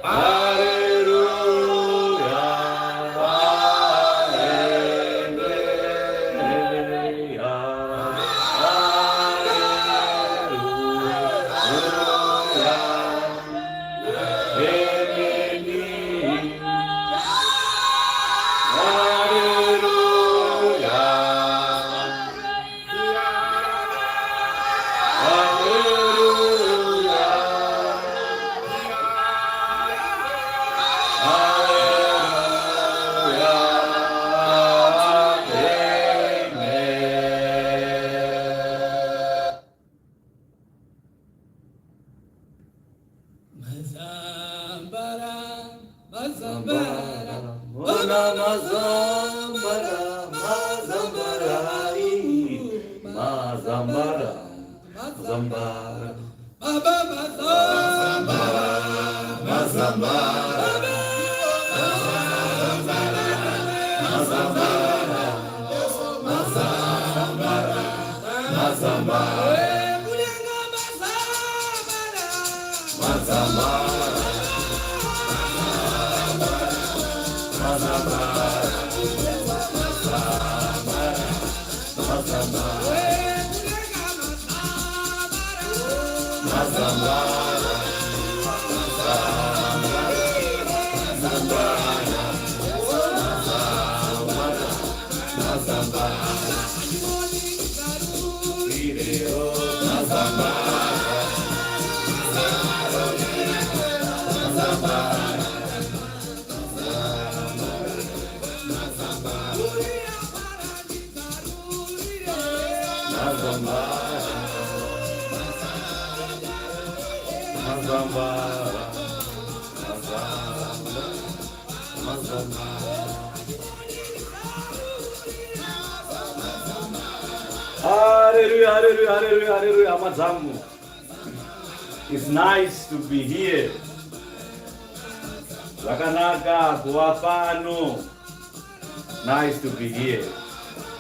Hallelujah, hallelujah, hallelujah. Amen. Hallelujah. Mazambara, mazambara, Mona mazambara, mazambara, mazambara, mazambara, Baba mazambara, mazambara, mazambara, Kulenga mazambara, mazambara, Kulenga mazambara, mazambara, mazambara, mazambara, mazambara. Hallelujah, hallelujah, hallelujah, hallelujah, hama dzangu. It's nice to be here. Zvakanaka kuva pano. Nice to be here.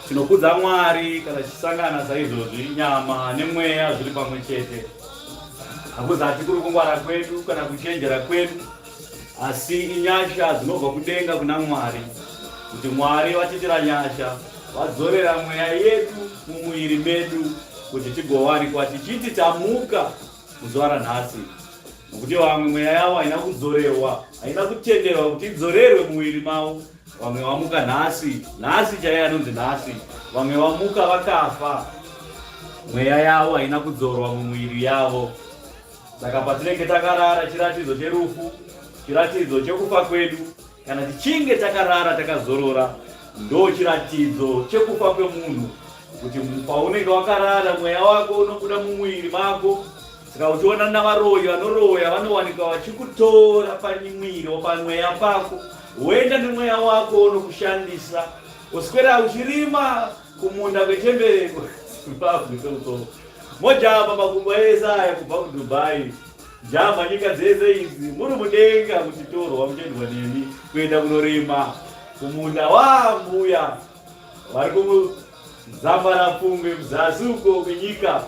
Tinokudza Mwari kana tichisangana saizvozvi, nyama nemweya zviri pamwe chete. Hakuzati kuri kungwara kwedu kana kuchenjera kwedu, asi inyasha dzinobva kudenga kuna Mwari, kuti Mwari vatiitira nyasha, vadzorera mweya yedu mumuviri medu kuti tigowanikwa tichiti tamuka muzuva ranhasi. Nokuti vamwe mweya yavo haina kudzorerwa, haina kutenderwa kuti idzorerwe muviri mavo. Vamwe vamuka nhasi, nhasi chaiye anonzi nhasi, vamwe vamuka vakafa, mweya yavo haina kudzorwa mumuviri yavo. Saka patinenge takarara, chiratidzo cherufu, chiratidzo chekufa kwedu. Kana tichinge takarara takazorora, ndo chiratidzo chekufa kwemunhu, kuti paunenge wakarara mweya wako unobuda mumuviri mako. Saka uchiona navaroyi vanoroya vanowanikwa vachikutora pamwiri pamweya pako, woenda nemweya wako unokushandisa, uswera uchirima kumunda kwechembere Zimbabwe seuko, mojamba makumbo ese aya kubva kuDubai, jamba nyika dzese idzi muri mudenga muchitorwa muchiendwa nemi kuenda kunorima kumunda wambuya vari kumuzambara pfungwe muzasi uko kwenyika.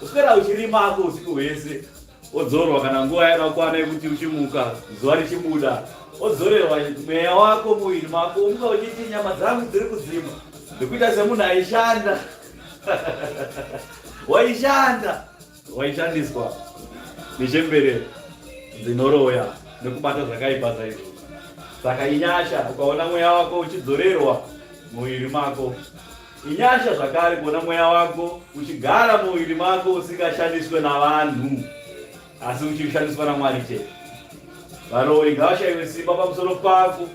Uswera uchirimako usiku hwese, wodzorwa kana nguva yakakwana yekuti uchimuka zuva richibuda, wodzorerwa mweya wako muviri mako, umuka uchiti nyama dzangu dziri kudzima, ndikuita semunhu aishanda. Waishanda, waishandiswa nechembere dzinoroya nekubata zvakaipa saizvozvo. Saka inyasha ukaona mweya wako uchidzorerwa muviri mako. Inyasha zvakare kuona mweya wako uchigara muviri mako usingashandiswe navanhu, asi uchishandiswa naMwari chete. Varoyi ngavashaiwe simba pamusoro pako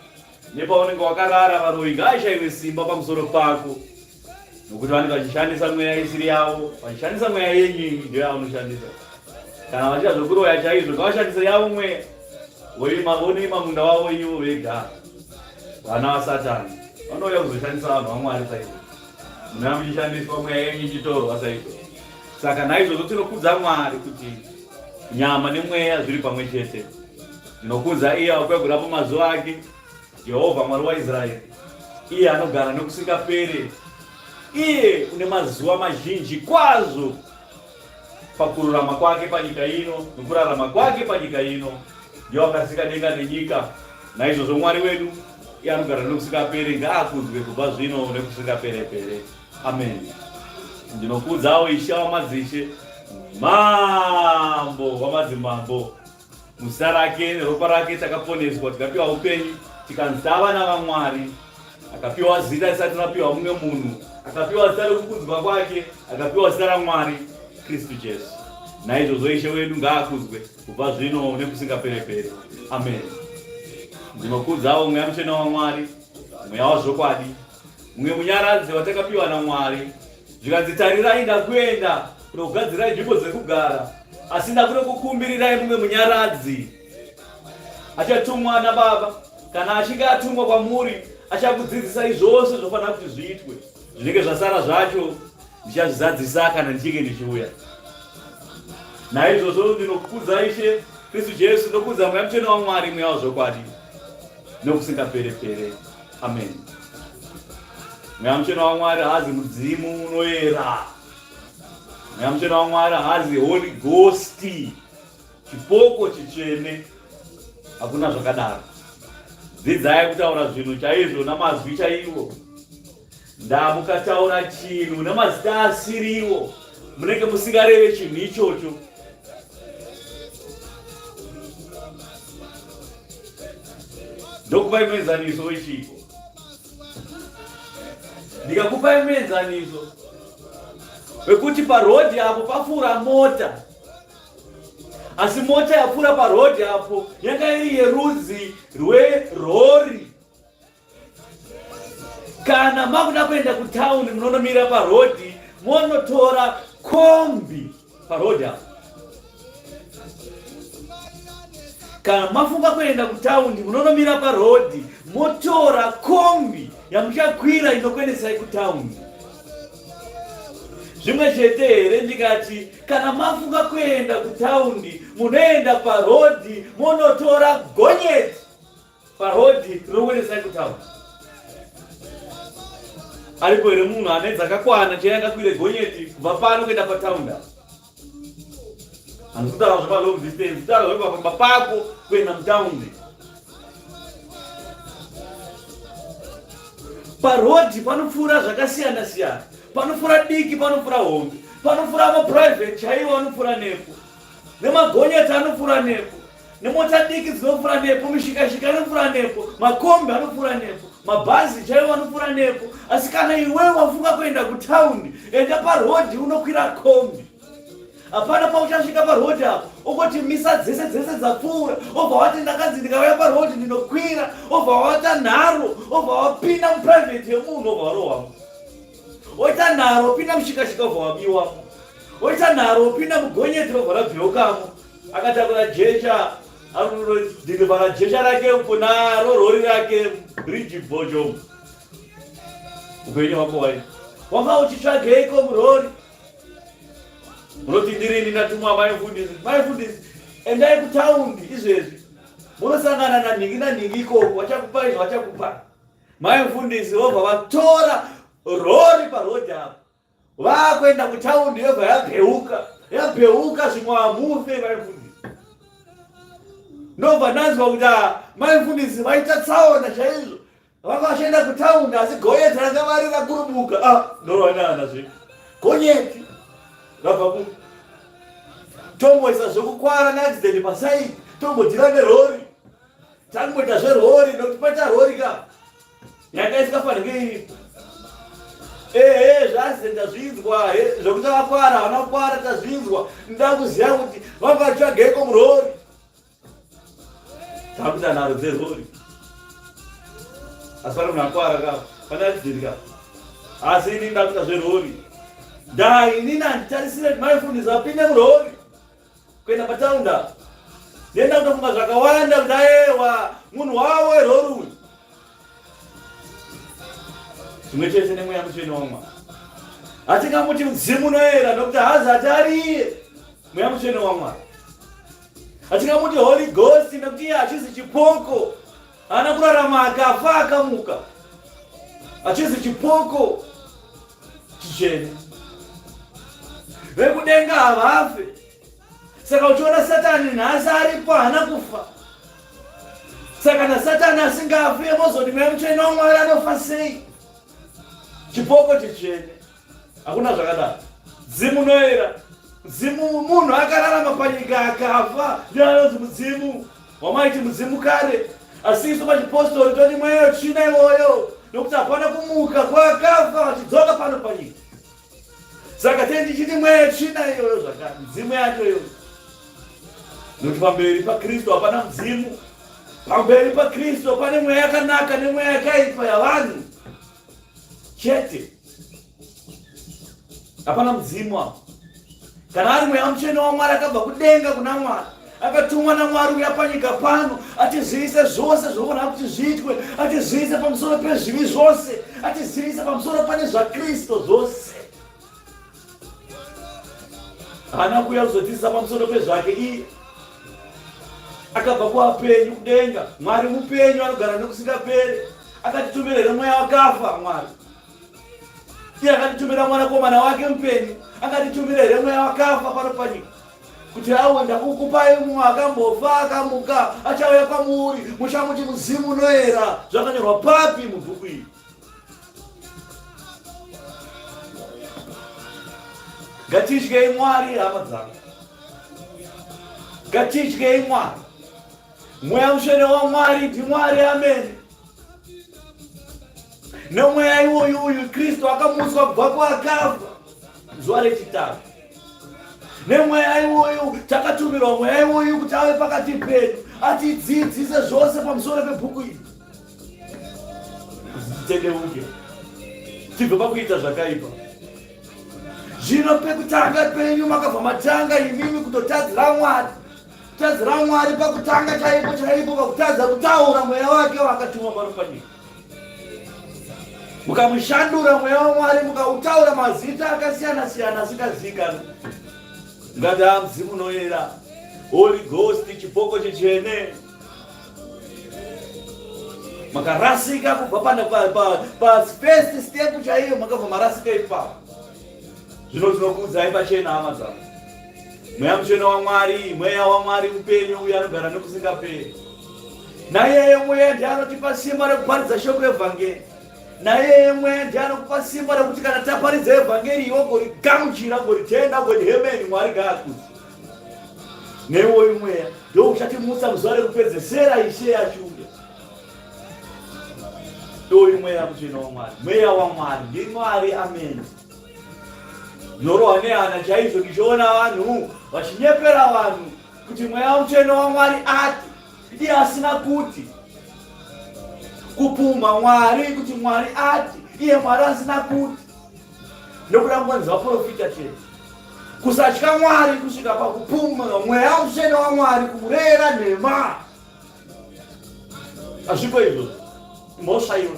nepaunenge wakarara. Varoyi ngavashaiwe simba pamusoro pako, nokuti vanenge vachishandisa mweya isiri yavo, vachishandisa mweya yenyu imi, ndiyo yavanoshandisa. Kana vachiita zvokuroya chaizvo, ngavashandise yavo mweya, vorima, vonorima munda wavo ivo vega. Vana vaSatani vanouya kuzoshandisa vanhu vaMwari saizvozvo. Muna muchishandiswa, mweya yenyu ichitorwa saizvozvo. Saka naizvozvo tinokudza Mwari kuti nyama nemweya zviri pamwe chete. Tinokudza iye akwegura pamazuva ake, Jehovha Mwari waIsraeri, iye anogara nokusingapere, iye une mazuva mazhinji kwazvo pakururama kwake panyika ino nokurarama kwake panyika ino. Ndiye wakasika denga nenyika. Naizvozvo Mwari wedu, iye anogara nokusingaperi, ngaakudzwe kubva zvino nekusingaperepere. Amen. Ndinokudzawo Ishe wamadzishe, Mambo wamadzimambo. Muzita rake neropa rake takaponeswa, tikapiwa upenyu, tikanzi tavana vaMwari. Akapiwa zita risati rapiwa mumwe munhu, akapiwa zita rekukudzwa kwake, akapiwa zita raMwari, Kristu Jesu. Naizvozvo Ishe wedu ngaakudzwe kubva zvino nekusingaperepere. Amen. Ndinokudzawo Mweya Mutsvene waMwari, Mweya wazvokwadi, mumwe munyaradzi watakapiwa naMwari. Zvikanzi, tarirai ndakuenda kunokugadzirai nzvimbo dzekugara, asi ndakunokukumbirirai mumwe munyaradzi achatumwa naBaba. Kana achinge atumwa kwamuri, achakudzidzisai zvose zvofanira kuti zviitwe. Zvinenge zvasara zvacho ndichazvizadzisa kana ndichinge ndichiuya. Naizvozvo ndinokudza Ishe Kristu Jesu, ndokudza Mweya Mutsvene waMwari, Mweya wazvokwadi nokusingaperepere. Amen. Mweya Mutsvene waMwari haazi mudzimu unoyera. Mweya Mutsvene waMwari haazi Holy Ghost, chipoko chitsvene. Hakuna zvakadaro. Dzidzai kutaura zvinhu chaizvo namazwi chaiwo. Ndamukataura chinhu namazita asiriwo, munenge musingareve chinhu ichocho. Ndokupai muenzaniso wechiko. Ndikakupai muenzaniso wekuti parodhi apo papfuura mota, asi mota yapfuura parodhi apo yanga iri yerudzi rwerori. Kana makuda kuenda kutauni munonomira parodhi monotora kombi parodhi apo. Kana mafunga kuenda kutaundi munonomira parodhi motora kombi yamuchakwira inokuendesai kutaundi. Zvimwe chete here ndikati kana mafunga kuenda kutaundi munoenda parodhi monotora gonyeti Parodhi rinokuendesai kutaura. Aripo here munhu ane dzakakwana chaiye angakwire gonyeti kubva pano kuenda pataundi apa? Handisi kutaura zvepa long distance, kutaura zvekubva pamba pako kuenda mutaundi. Parodhi panopfuura zvakasiyana siyana, panopfuura diki, panopfuura hombe, panopfuura maprivate chaiwo anopfuura nepo, nemagonyeti anopfuura nepo. Nemota diki dzinopfuura nepo, mishikashika inopfuura nepo, makombi anopfuura nepo, mabhazi chaiwo anopfuura nepo. Asi kana iwewe wafunga kuenda kutaundi, enda parodhi unokwira kombi. Hapana pauchasvika parodhi apo ongoti misa dzese dzese dzapfuura, obva wati ndakanzi ndikauya parodhi ndinokwira, obva wata nharo, obva wapinda muprivate yemunhu, obva warohwamo. Oita nharo, opinda mushikashika, obva wabiwamo. Oita nharo, opinda mugonyeti, robva rabveukamo. Akatakura jecha anodhilivhara jecha rake uko naro rori rake bridge bhojo. Upenyu hwako wai wanga uchitsvageiko murori? Munoti ndirini ndatumwa mai mfundisi, mai mfundisi endai kutaundi izvezvi munosangana nanhingi nanhingi ikoko vachakupai zvavachakupa. Mai mfundisi vobva vatora rori parodhi apo Vakuenda kutaundi yobva yabheuka yabheuka zvimwe hamufe mai mfundisi. Ndobva ndanzwa kuti ah, mai mfundisi vaita tsaona chaizvo vanga vachienda kutaundi asi gonyeti ranga vari rakurubuka. Ah, ndorwanana zve gonyeti rabva ku tomboisa zvekukwara neaccident pasaidi tombodhira nerori Tangoita zverori nokuti paita rori ka yanga isingafanirwe iripo. Ehe zvazi ndazvinzwa he zvekuti vakwara havana kukwara tazvinzwa ndoda kuziva kuti vanga vachitsvageko murori. Takuita nharo dzerori. Asi pane munhu akwara ka pane accident ka asi ini ndakuita zverori. Dai inini handitarisire kuti maifundisi vapinde murori. Kuenda pataundi apa ndenda kutofunga zvakawanda kuti ayewa munhu wavo werori uyu. Zvimwe chete nemweya mutsvene waMwari. Hatingamuti mudzimu unoyera nokuti haazati ari iye mweya mutsvene waMwari. Hatingamuti Holy Ghost nokuti iye hachizi chipoko. Haana kurarama akafa akamuka. Hachizi chipoko chitsvene. Vekudenga havafe. Saka uchiona Satani nhasi aripo haana kufa. Saka kana Satani asingafi, mozoti Mweya Mutsvene waMwari anofa sei? Chipoko chitsvene. Hakuna zvakadaro. Mudzimu unoera. Mudzimu munhu akararama panyika akafa ndiye anonzi mudzimu. Wamaiti mudzimu kare. Asi isu pachipostori toti mweya tsvina iwoyo nokuti hapana kumuka kwakafa vachidzoka pano panyika. Saka tei tichiti mweya tsvina iyoyo zvakare midzimu yacho iyoyo. Nokuti pamberi paKristu hapana mudzimu. Pamberi paKristu pane mweya yakanaka nemweya yakaipa yavanhu chete. Hapana mudzimu apo. Kana ari mweya mutsvene waMwari akabva kudenga kuna Mwari, akatumwa naMwari uya panyika pano, atizivise zvose zvinofanira kuti zviitwe, atizivise pamusoro pezvivi zvose, atizivise pamusoro pane zvaKristu zvose. Haana kuuya kuzodzidzisa pamusoro pezvake iye akabva kuvapenyu kudenga. Mwari mupenyu anogara nekusingaperi. Akatitumira here mweya wakafa Mwari? Iye akatitumira mwanakomana wake mupenyu, akatitumira here mweya wakafa pano panyika kuti awe ndakukupai mumwe akambofa akamuka achauya kwamuri muchamuti muzimu unoera. Zvakanyorwa papi mubhuku iri? Ngatityei Mwari hama dzangu, ngatityei Mwari. Mweya Mutsvene waMwari ndiMwari amene. Nomweya iwoyu uyu Kristu akamutswa kubva kuakafa zuva rechitatu. Nemweya iwoyu takatumirwa mweya iwoyu kuti ave pakati pedu atidzidzise zvose pamusoro pebhuku iri, kuti titendeuke tibve pakuita zvakaipa. Zvino pekutanga penyu makabva matanga imimi kutotadzira Mwari. Kutadzira Mwari pakutanga chaipo chaipo pakutadza kutaura mweya wake waakatuma pano panyika. Mukamushandura mweya waMwari mukautaura mazita akasiyana siyana asingazivikanwi. Mukati a mudzimu unoyera, Holy Ghost, chipoko chitsvene. Makarasika kubva pana pa, pa, pa first step chaiyo makabva marasika ipapo. Zvino tinokuudzai pachena hama dzangu. Mweya Mutsvene waMwari, Mweya waMwari mupenyu uyo anogara nekusingaperi. Naiyeye Mweya ndiye anotipa simba rekuparidza shoko evhangeri. Naiyeye Mweya ndiye anokupa simba rekuti kana taparidza evhangeri iwe ugorigamuchira, ugoritenda, ugoti hemeni, Mwari ngaakudzwe. Neiwoyu Mweya ndiwo uchatimutsa muzuva rekupedzesera Ishe achiuya. Ndoyu Mweya Mutsvene waMwari, Mweya waMwari ndiMwari, ameni. Ndinorohwa nehana chaizvo ndichiona vanhu vachinyepera vanhu kuti mweya mutsvene waMwari ati iye asina kuti kupumha Mwari kuti Mwari ati iye Mwari asina kuti nekuda kungonzi vaprofita chete kusatya Mwari kusvika pakupumha mweya mutsvene waMwari kumureva nhema Hazviko izvo. Mhosva iwe.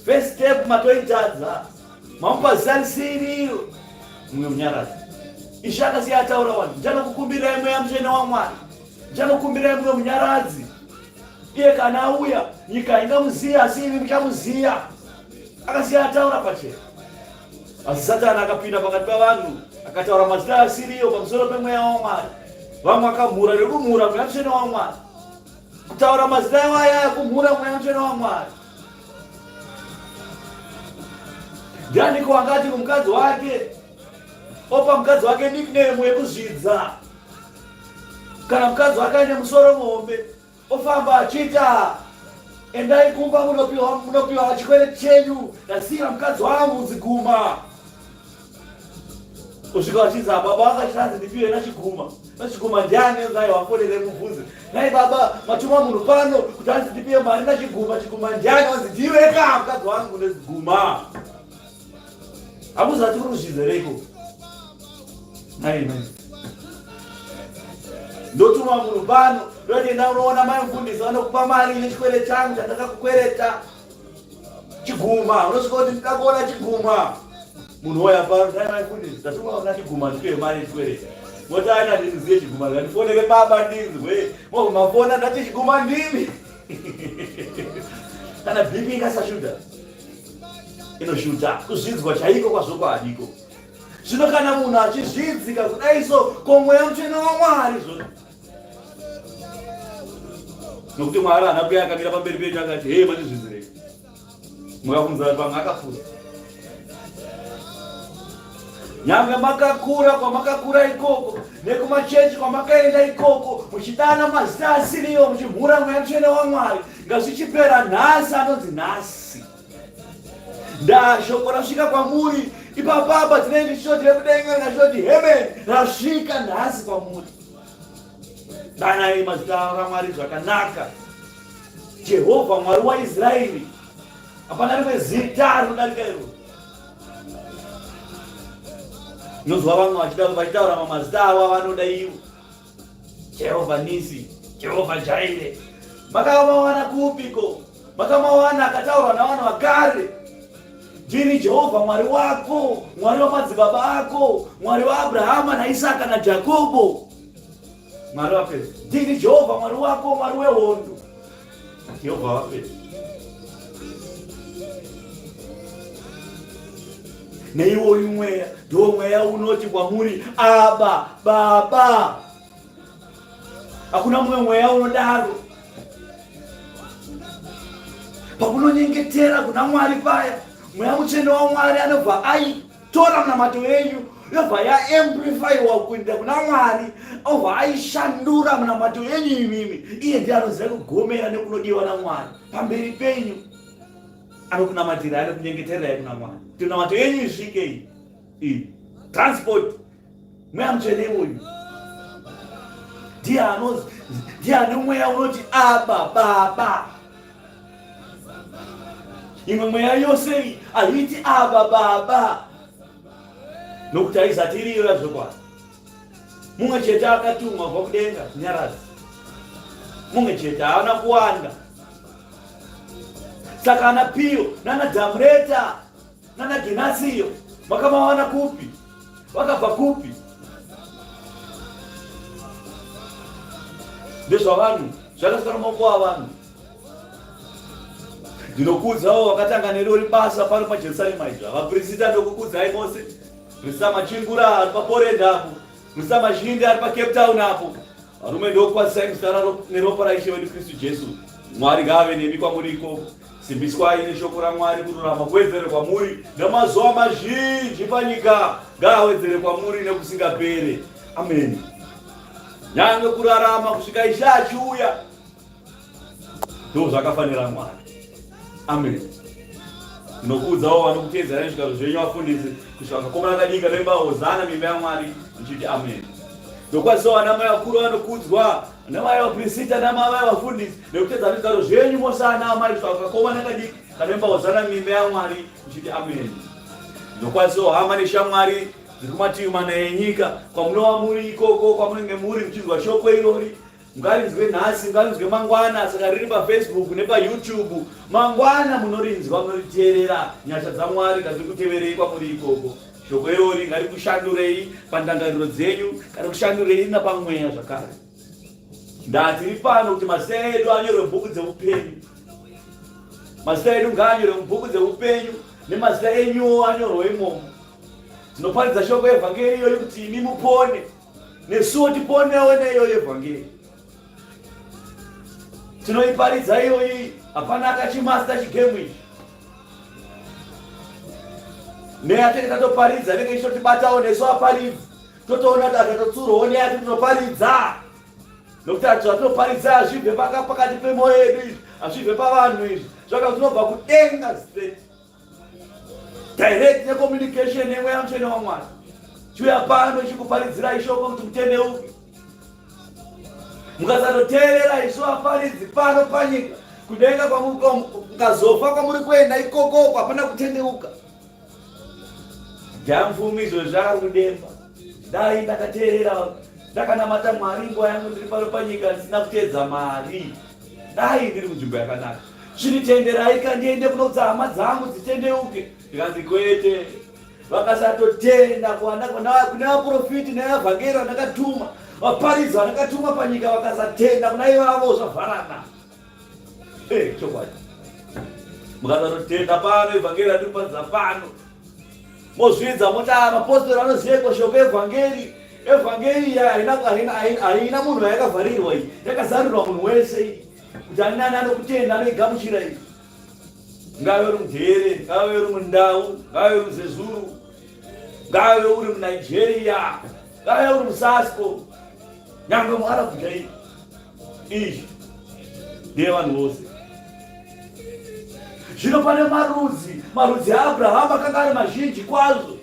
First step matoitadza. Mamupa zita risiri iro. Mumwe munyaradzi. Ishe akasiya ataura wani. Ndichanokukumbirai mweya mutsvene waMwari. Ndichanokukumbirai mumwe munyaradzi. Iye kana auya nyika haingamuziya asi imi muchamuziya. Akasiya ataura pachena. Asi Satani akapinda pakati pavanhu akataura mazita asiriyo pamusoro pemweya waMwari. Vamwe akamhura nekumhura mweya mutsvene waMwari. Kutaura mazita iwaya kumhura mweya mutsvene waMwari. Ndianiko angati kumukadzi wake opa mukadzi wake nickname yekuzvidza kana mukadzi wake aine musoro muhombe ofamba achiita endai kumba munopiwa munopiwa chikwereti chenyu ndasiya mukadzi wangu ziguma kusvika vachinzi baba vakachinanzi ndipiwe nachiguma nachiguma ndiani nzai wafonere mubvunze nai baba matuma munhu pano kuti anzi ndipiwe mari nachiguma chiguma ndiani wanzi ndiwe ka mukadzi wangu neziguma hakuzati kuri kuzvizereiko nai nai ndotuma munhu pano ndoti enda unoona mai mufundisi vanokupa mari nechikwere changu chandakakukwereta chiguma unosvika kuti ndida kuona chiguma munhu woya pano dai mai mufundisi ndatuma kuna chiguma ndipiwe mari yechikwere moti aina ndiniziye chiguma ngandifonere baba ndinzwe mobva mafona ndati chiguma ndimi kana bp ikasashuta inoshuta kuzvidzwa chaiko kwazvokwadiko Zvino kana munhu achizvidzika kudai so, ko mweya mutsvene waMwari zvino? Nokuti Mwari haana kuya akamira pamberi penyu akati, hei mandizvidzirei. Mukafunza kuti vamwe akapfuura. Nyangwe makakura kwamakakura ikoko nekumachechi kwamakaenda ikoko muchidana mazita asiriwo muchimhura mweya mutsvene waMwari ngazvichipera nhasi anonzi nhasi. Ndaa shoko rasvika kwamuri ipapapa tinenge tichitoti rekudenga ringachitoti heaven rasvika nhasi kwamuri. Danai mazita raMwari zvakanaka. Jehovha Mwari waIsraeri, hapana rimwe zita rinodarika iro. Unonzwa vamwe vachitaura mamazita avo avanoda ivo, Jehovha Nisi, Jehovha Jaire. Makamawana kupiko? Makamawana akataurwa navanhu vakare. Ndini Jehovha Mwari wako, Mwari wamadzibaba ako, Mwari waAbrahama naIsaka naJakobo. Mwari wapedza. Ndini Jehovha Mwari wako, Mwari wehondo. Jehovha wapedza. Neiwoyu mweya ndiwo mweya unoti kwamuri Aba, Baba. Hakuna mumwe mweya unodaro. Pamunonyengetera kuna Mwari paya, mweya mutsvene waMwari anobva aitora munamato yenyu yobva yaamplifyiwa kuenda kuna Mwari, obva aishandura munamato yenyu imimi. Iye ndiye anoziva kugomera nekunodiwa naMwari pamberi penyu, anokunamatirai anokunyengetererai kuna Mwari kuti munamato yenyu isvike iyi transport Mweya mutsvene uyu ndiye anozi ndiye ane mweya unoti aba baba. Imwe mweya yose iyi haiti aba baba, nokuti haizati iriyo yazvokwadi. Mumwe chete akatumwa kubva kudenga kunyaradza, mumwe chete haana kuwanda. Saka ana Piyo nana Dhamureta nana Genasiyo makamawana kupi? Vakabva kupi? Ndezvavanhu, zvakasvika nomaoko avanhu. Ndinokuudzawo vakatanga nerori basa pano paJerusarema izvi. Vapirisita ndokukudzai mose. Prisita Machingura ari paPorenda apo. Prisita Mashindi ari paCape Town apo. Varume ndokukwazisai muzita neropa raIshe wedu Kristu Jesu. Mwari ngaave nemi kwamuri ikoko. Simbiswai neshoko raMwari kururama kuwedzere kwamuri namazuva mazhinji panyika ngaawedzere kwamuri nekusingapere. Ameni. Nyange kurarama kusvika Ishe achiuya ndo zvakafanira Mwari. Amen. Ndinokuudzawo vanokuteedzerai nezvigaro zvenyu vafundisi kusvika kakomana kadiki kanoimba hozana mimba yaMwari ndichiti amen. Ndokwazisawo vana mai vakuru vanokudzwa namai vapirisita namai vafundisi nekuteedza nezvigaro zvenyu mose ana amai kusvika kakomana kadiki kanoimba hozana mimba yaMwari ndichiti amen. Ndokwazisawo hama neshamwari dziri kumativi mana enyika kwamunova muri ikoko kwamunenge muri muchinzwa shoko irori Ngarinzwe nhasi, ngarinzwe mangwana, saka riri paFacebook nepaYouTube. Mangwana munorinzwa, munoriteerera. Nyasha dzaMwari ngadzikuteverei kwamuri ikoko. Shoko irori ngarikushandurei pandangariro dzenyu, ngarikushandurei napamweya zvakare. Ndatiri pano kuti mazita edu anyorwe mubhuku dzeupenyu. Mazita edu ngaanyorwe mubhuku dzeupenyu nemazita enyuwo anyorwe imomo. Tinoparidza shoko evhangeri iyoyi kuti imi mupone. Nesuwo tiponewo neiyoyo evhangeri tinoiparidza iyoyi. Hapana akachimasta chigemu ichi neyatenge tatoparidza inenge ichitotibatawo nesu aparidzi totoona kuti atatotsurwawo neyati tinoparidza nokuti zvatinoparidza hazvibve pakati pemwoyo yedu izvi hazvibve pavanhu izvi zvaka zvinobva kudenga straight direct necommunication nemweya mutsvene wamwari chiuya pano chikuparidzirai shoko kuti mutendeuke mukasatoteerera isu vaparidzi pano panyika kudenga mukazofa kwamuri kuenda ikokoko hapana kutendeuka jamfumi izvo zvakari kudemba dai ndakateerera ndakanamata mwari nguva yangu ndiri pano panyika ndisina kuteedza mari dai ndiri kunzvimbo yakanaka Chinitenderai ka ndiende kunoudza hama dzangu dzitendeuke. Ndikanzi kwete. Vakasatotenda kuwana kune vaprofiti nevavhangeri vandakatuma, vaparidzi vandakatuma panyika vakasatenda kuna ivavo zvavharana. Hey, chokwadi. Mukasatotenda pano evhangeri randiri kuparidza pano. Mozvidza moti ah, mapostori anoziva shoko evhangeri. Evhangeri haina munhu yakavharirwa iyi, yakazarirwa munhu wese iyi. kuti ani nani anokutenda anoigamuchira iyi. Ngave uri mudhere, ngave uri mundau, ngave uri muzezuru, ngave uri muNigeria, ngave uri muSasco, nyangwe muArabhu chaiyo. Izvi ndeyevanhu vose. Zvino pane marudzi, marudzi aAbrahama akanga ari mazhinji kwazvo.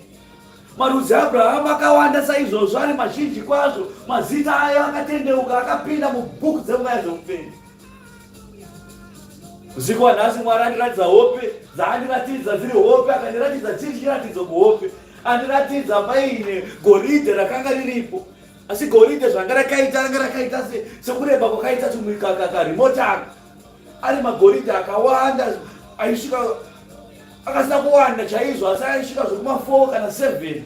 Marudzi aAbrahama akawanda saizvozvo ari mazhinji kwazvo, mazita ayo akatendeuka akapinda mubhuku dzemweya dzeupenyu. Usiku wanhasi Mwari andiratidza hope dzaandiratidza dziri hope, akandiratidza chiri chiratidzo kuhope, andiratidza paine goridhe rakanga riripo, asi goridhe zvanga rakaita ranga rakaita sekureba kwakaita tumwikakarimoti aka ari magoridhe akawanda aisvika akasina kuwanda chaizvo asi aisvika zvekuma 4 kana 7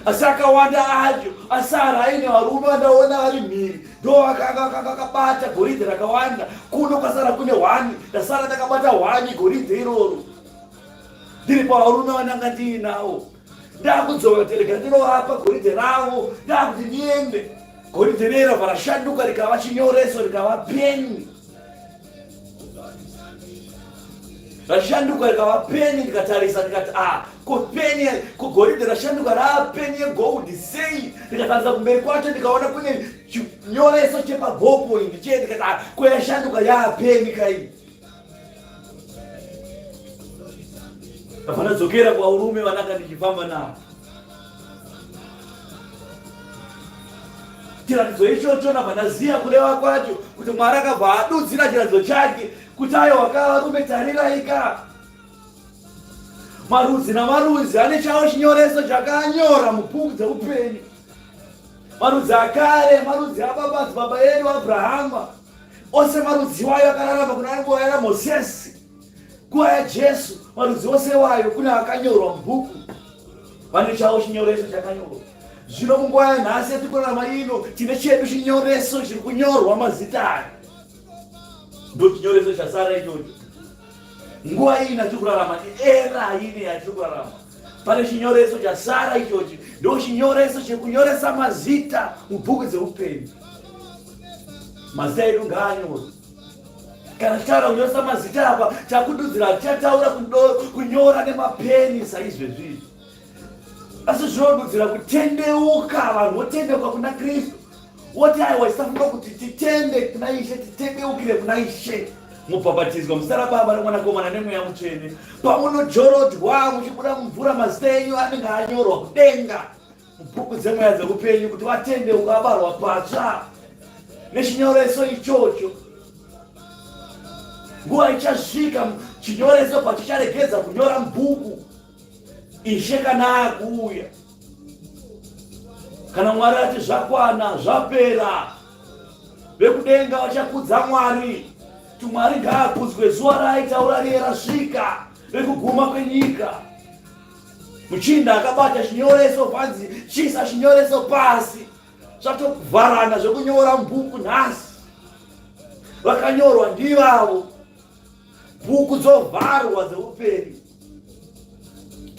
asi akawanda acho asara aine varume vandaona vari mhiri ndo akabata goridhe rakawanda kuno kwasara kune hwani ndasara ndakabata hwani goridhe iroro ndiri pavarume vandanga ndiinawo ndakudzoka kuti rega ndinovapa goridhe ravo ndakuti ndiende goridhe riye rabva rashanduka rikava chinyoreso rikava peni rashanduka rikava peni ndikatarisa ndikati a ah, ko peni ko goridhe rashanduka raa peni yegold sei ndikatarisa kumberi kwacho ndikaona kune chinyoreso chepaballpoint chee ndikati a ah, ko yashanduka yaa peni kai ndabva ndadzokera kuvarume vananga ndichifamba navo chiratidzo ichocho ndabva ndaziva kureva kwacho kuti mwari akabva adudzira chiratidzo chake kuti aiwa ka varume tariraika marudzi namarudzi ane chawo chinyoreso chakanyora mubhuku dzeupenyu marudzi akare marudzi ababadzibaba edu abrahama Ose marudzi iwayo akararama kuna nguva yaMosesi, nguva yaJesu, marudzi ose iwayo kune akanyorwa mubhuku, vane chavo chinyoreso chakanyorwa. Zvino munguva yanhasi yatiri kurarama ino, tine chedu chinyoreso chiri kunyorwa mazita ayo, ndochinyoreso chasara ichocho. Nguva ino yatiri kurarama, era ino yatiri kurarama, pane chinyoreso chasara ichochi, ndochinyoreso chekunyoresa mazita mubhuku dzeupenyu. Mazita edu ngaanyorwe. Kana tichitaura kunyoresa mazita apa, takududzira hatichataura kunyora nemapeni saizvezvi izvi, asi zvinodudzira kutendeuka. Vanhu votendeuka kuna Kristu, woti aiwa, tisafunga kuti titende kuna Ishe, titendeukire kuna Ishe. Mubhabhatidzwa muzita raBaba noMwanakomana neMweya Mutsvene. Pamunojorodwa muchibuda mumvura, mazita enyu anenge anyorwa kudenga mubhuku dzemweya dzeupenyu kuti vatendeuka vabarwa patsva nechinyoreso ichocho. Nguva ichasvika chinyoreso pachicharegedza kunyora mubhuku, Ishe kana akuuya, kana Mwari ati zvakwana, zvapera, vekudenga vachakudza Mwari kuti Mwari ngaakudzwe, zuva raaitaura riye rasvika rekuguma kwenyika. Muchinda akabata chinyoreso panzi chisa chinyoreso pasi, zvatovharana zvekunyora mubhuku nhasi. Vakanyorwa ndivavo, bhuku dzovharwa dzeupenyu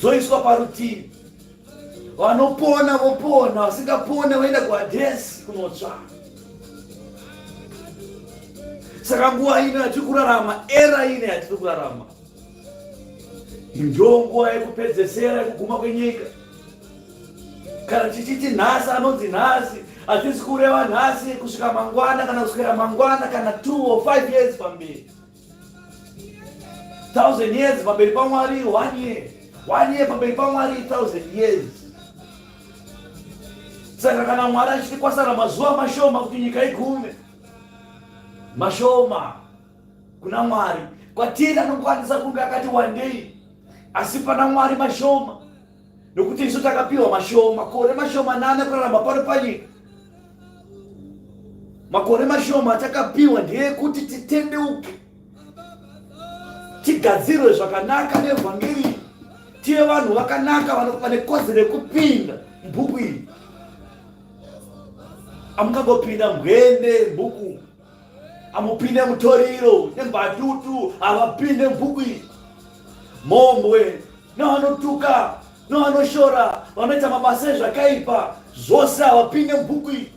dzoiswa parutivi, vanopona vopona, vasingapone voenda kuhadhesi kunotsva. Saka nguva ino yatiri kurarama, era ino yatiri kurarama, Ndiyo nguva yekupedzesera yekuguma kwenyika. Kana tichiti nhasi anonzi nhasi, hatisi kureva nhasi kusvika mangwana kana kuswera mangwana kana 2 or 5 years pamberi. 1000 years pamberi paMwari, 1 year. 1 year pamberi paMwari, 1000 years. Saka kana Mwari achiti kwasara mazuva mashoma kuti nyika igume, mashoma kuna Mwari. Kwatiri anokwanisa kunge akati wandei, asi pana Mwari mashoma, nokuti isu takapiwa mashoma, makore mashomanana kurarama pano panyika. Makore mashoma atakapiwa ndeyekuti titendeuke, tigadzirwe zvakanaka nevhangeri, tive vanhu vakanaka vane kodzero yekupinda mubhuku iyi. Amungangopinda mbwende mubhuku amupinde mutoriro nembatutu havapinde mubhuku iyi mhombwe nevanotuka nevanoshora vanoita mabasa ezvakaipa zvose havapinde mubhuku iyi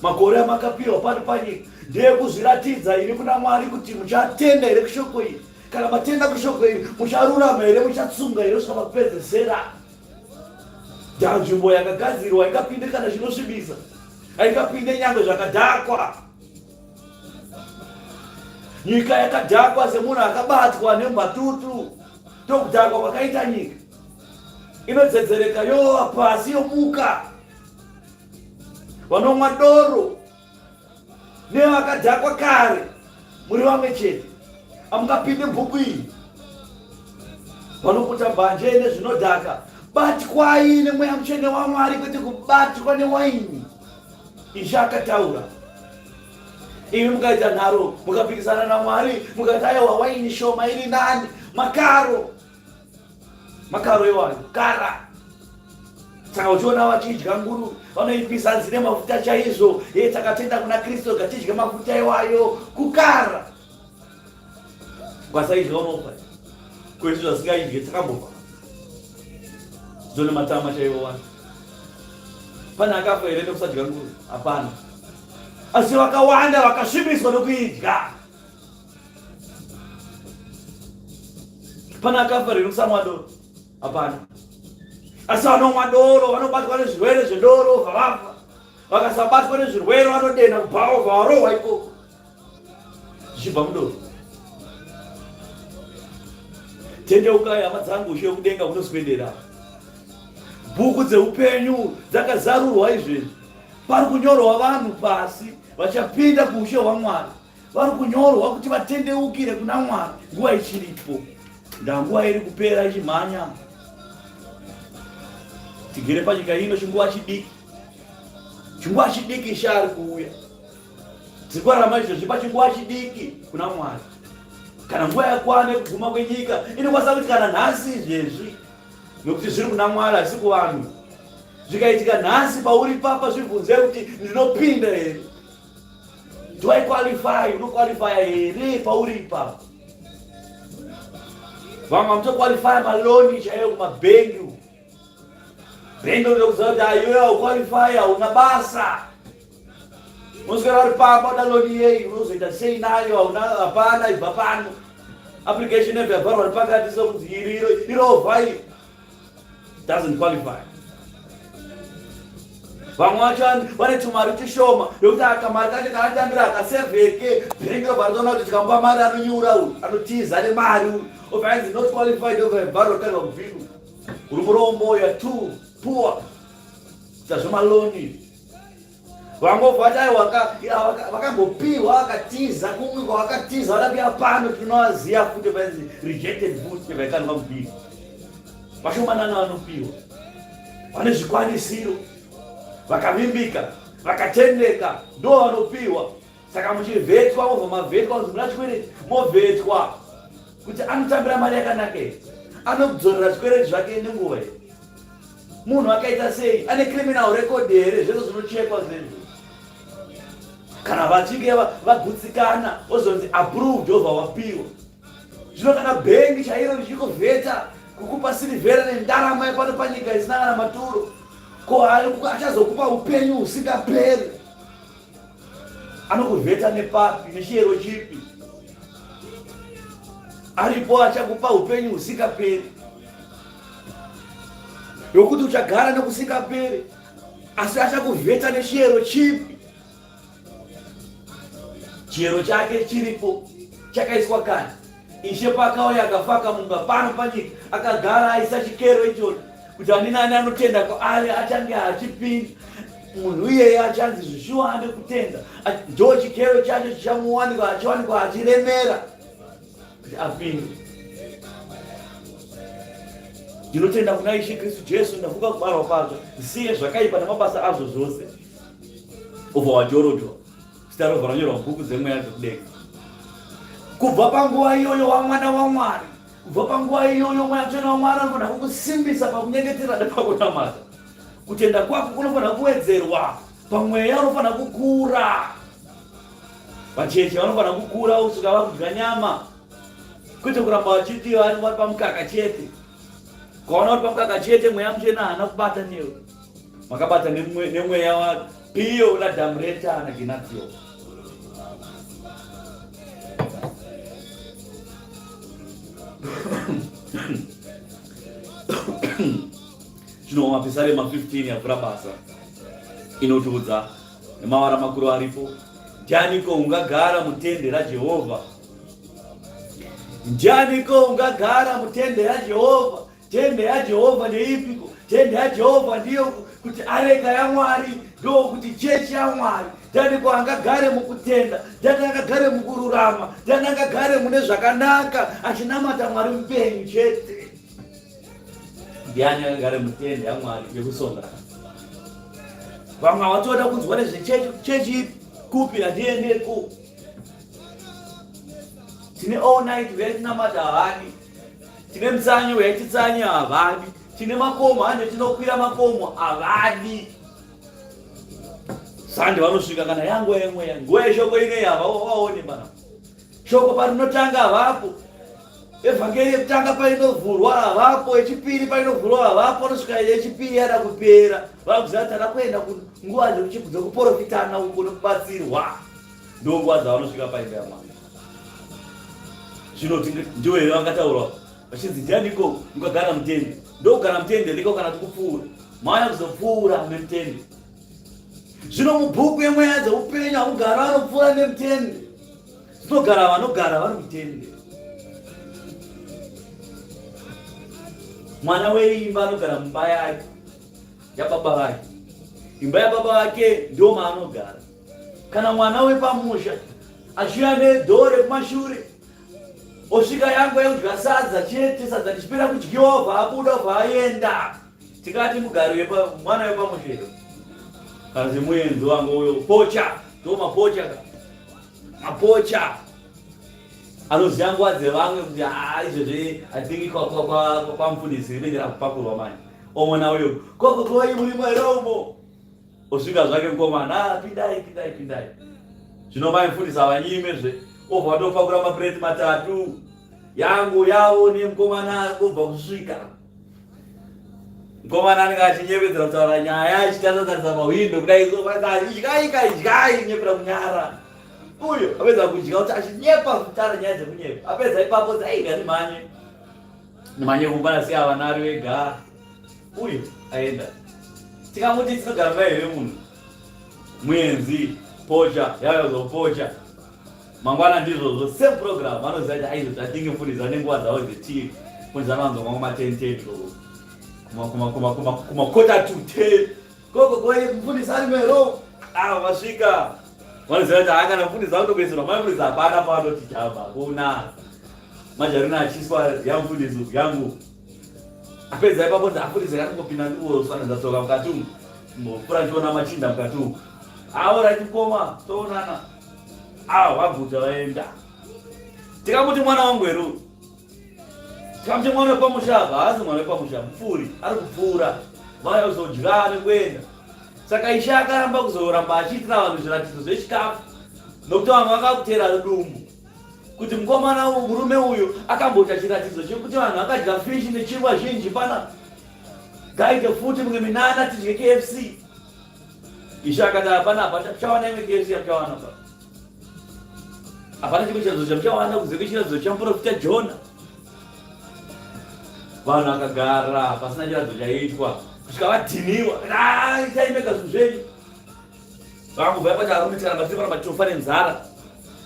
makore amakapiwa pano panyika Ndeyekuzviratidza ini kuna Mwari kuti muchatenda here kushoko iri. Kana matenda kushoko iri, mucharurama here, muchatsunga here kusvika pakupedzesera. Nzvimbo yakagadzirwa haingapinde kana chinosvibisa, haingapinde nyangwe zvakadhakwa. Nyika yakadhakwa semunhu akabatwa nembatutu, ndokudhakwa kwakaita nyika. Inodzedzereka yowa pasi yomuka. Vanomwa doro nevakadhakwa kare muri vamwe chete, amungapinde bhuku iyi. Vanoputa mbanje nezvinodhaka, batwai nemweya mutsvene waMwari, kwete kubatwa newaini. Ishe akataura. Imi mukaita nharo, mukapikisana naMwari, mukati aiwa waini shoma iri nani, makaro makaro iwayo kara. Saka uchiona vachidya nguru vanoipisa hanzi nemafuta chaizvo, ye takatenda kuna Kristu ngatidye mafuta iwayo, kukara. Ukasaidya unofa. Kwete zvasingaidye takambofa. Zone matama chaiwo wani. Pane akafa here nekusadya nguru? Hapana. Asi vakawanda vakasvibiswa nokuidya. Pane akafa here nekusamwa doro? Hapana. Asi vanomwa doro vanobatwa nezvirwere zvedoro vavafa. Vakasabatwa nezvirwere vanodenha kubhawa varohwa ikoko. Zvichibva mudoro. Tendeukai hama dzangu, ushe wekudenga hunoswedera. Bhuku dzeupenyu dzakazarurwa izvezvi. Pari kunyorwa vanhu pasi vachapinda kuushe hwaMwari. Vari kunyorwa kuti vatendeukire kuna Mwari nguva ichiripo. Ndanguva iri kupera ichimhanya. Tigere panyika ino chinguva chidiki. Chinguva chidiki Ishe ari kuuya. Tiri kurarama izvozvi pachinguva chidiki kuna Mwari. Kana nguva yakwana yekuguma kwenyika inokwanisa kuti kana nhasi izvezvi, nokuti zviri kuna Mwari asi kuvanhu. Zvikaitika nhasi pauri papa zvibvunze kuti ndinopinda here? Do I qualify? Unoqualifya here pauri ipapa? Vamwe vamutoqualifya maloni chaiyo kumabhengi uku. Bhengi rinokuziva kuti aiwe hauqualify, hauna basa. Unoswera uri pamba uda loni yei, unozoita sei nayo, hauna hapana, ibva pano. Application yabva yavharwa nepakati sokunzi iri irovha iyi. Doesn't qualify. Vamwe vacho vane tumari tushoma yokuti akamari kacho kaatambira akasevheke bhengi robva ritoona kuti tikamupa mari anonyura uyu, anotiza nemari uyu, obva ainzi not qualified, obva yavharwa karwa mubhinu. Uri murombo, you are too poor. Kuita zvemaloni. Vangobva vati aiwa vakambopiwa vakatiza kumwe kwavakatiza vada kuya pano tinovaziva futi vainzi rejected futi vaikanwa mubhiri. Vashomanana vanopiwa. Vane zvikwanisiro, vakavimbika, vakatendeka ndo vanopiwa. Saka muchivhetwa mobva mavhetwa kunzi muna chikwereti movhetwa kuti anotambira mari yakanaka here, anodzorera zvikwereti zvake nenguva here, munhu akaita sei, ane criminal record here, zvese zvinochekwa zvezvo. Kana vachinge vagutsikana ozonzi approved obva wapiwa. Zvino kana bhengi chairo richikuvheta kukupa sirivhera nendarama yepano panyika isina kana maturo, ko achazokupa upenyu husingaperi? Anokuvheta nepapi, nechiyero chipi? Aripo achakupa upenyu husingaperi, yokuti uchagara nekusingaperi, asi achakuvheta nechiyero chipi? Chiyero chake chiripo, chakaiswa kare. Ishe paakauya akafa akamuka pano panyika, akagara aisa chikero ichona kuti ani nani anotenda kwaari achange achipinda. Munhu iyeye achanzi zvishuwa ane kutenda, ndo chikero chacho chichamuwanikwa, achiwanikwa achiremera kuti apinde. Ndinotenda kuna Ishe Kristu Jesu, ndavuka kubarwa kwazvo, ndisiye zvakaipa namabasa azvo zvose. Ubva wajorodzwa, zita robva ranyorwa mubhuku dzemweya dzekudenga. Kubva panguva iyoyo wamwana waMwari, kubva panguva iyoyo Mweya Mutsvene waMwari anofanira kukusimbisa pakunyengetera nepakunamata. Kutenda kwako kunofanira kuwedzerwa, pamweya unofanira kukura. Vacheche vanofanira kukura kusvika vakudya nyama, kwete kuramba vachiti vari pamukaka chete. Ukaona uri pamukaka chete, Mweya Mutsvene haana kubata newe. Makabata nemweya waPiyo naDhamureta naGenatio. Zvino Mapisarema 15 yavhura basa inotiudza nemavara makuru aripo. Ndianiko ungagara mutende raJehovha? Ndianiko ungagara mutende raJehovha? Tende yaJehovha ndeipiko? Tende yaJehovha ndiyo kuti areka yaMwari, ndokuti chechi yaMwari. Ndianiko angagare mukutenda? Ndiani angagare mukururama? Ndiani angagare mune zvakanaka achinamata Mwari mupenyu chete? Ndiani angagare mutende yaMwari yekusongana? Vamwe havatoda kunzwa nezvechechi chechi kupi handiendeko. Tine all night vaitinamata havadi. Tine mutsanyo yaititsanya havadi. Tine makomo hande tinokwira makomo havadi. Sande vanosvika kana yanguva yemweya nguva yeshoko ineyi havaone bana. Shoko parinotanga havapo. Evhangeri yekutanga painovhurwa havapo, yechipiri painovhurwa havapo, nosvika yechipiri yada kupera. Vakuziva kuti tada kuenda kunguva dzekuprofitana uko nekubatsirwa. Ndonguva dzavanosvika paimba yaMwari. Zvino ndiwo here vangataurwa vachinzi ndianiko mukagara mutende? Ndokugara mutende ndiko kana tikupfuura. Mauya kuzopfuura nemutende. Zvino mubhuku yemweya dzeupenyu hakugara vanopfuura nemutende. Zvinogara vanogara vari mutende. Mwana weimba anogara mumba yake yababa vake. Imba yababa vake ndio maanogara. Kana mwana wepamusha achiuya nedhoo rekumashure osvika yangu yekudya sadza chete, sadza richipera kudyiwa obva abuda obva aenda. Tikati mugari mwana wepamusha here kana kuti muenzi wangu uyo pocha, ndo mapocha ka mapocha anoziva nguva dzevamwe kuti haa izvezvi athingi kwamufundisi rinenge rakupakurwa manje omona uyo kokokoi murimo here umo osvika zvake mukomana ah, pindai pindai pindai zvino mai mufundisi havanyime zve obva vatopakura mapureti matatu yangu yavo nemukomana obva kusvika mukomana anenge achinyevedzera kutaura nyaya achitarisa tarisa mahwindo kudai idyai ka idyai nyepera kunyara uyo apedza kudya kuti achinyepa kutaura nyaya dzekunyepa apedza ipapo kuti aiga ndimhanye ndimhanye kumba ndasiya vana ari vega uyu aenda tikamuti tinogara naye here munhu muenzi pocha yayozopocha mangwana ndizvozvo same program vanoziva kuti aizvo zvatinge mfundisi vane nguva dzavo dzetii mfundisi vanowanzomwa kuma 10 10 kuma quarter to 10 koko koi mfundisi ari mero ava vasvika vanoziva kuti haakana mfundisi akutokuisirwa mai mfundisi hapana pavanoti jamba kuna majarina achiswa yamfundisi yangu apedza ipapo nzi afundisi akangopinda ndikuosana tsoka mukati umu mbopfuura ndichiona machinda mukati umu aoraiti mukoma toonana awa vaguta vaenda tikamuti mwana wangu here uyu tikamuti mwana wepamusha apa haasi mwana wepamusha mupfuuri ari kupfuura vauya kuzodya nekuenda saka ishe akaramba kuzoramba achiitira vanhu zviratidzo zvechikafu nokuti vamwe vakakutera dumbu kuti mukomana murume uyu akamboita chiratidzo chekuti vanhu vakadya fishi nechingwa zhinji pana gaite futi mumwe minana tidye kfc Ishe akati hapana hapana chamuchawana imwe KFC yamuchawana pa. Hapana chimwe chiratidzo chamuchawana kunze kwechiratidzo chamuprofita Jona. Vanhu vakagara pasina chiratidzo chaiitwa kusvika vadhiniwa. Ah, itai mega zvinhu zvenyu. Vakangobva yapati arume tikaramba tiri panapa tinofa nenzara.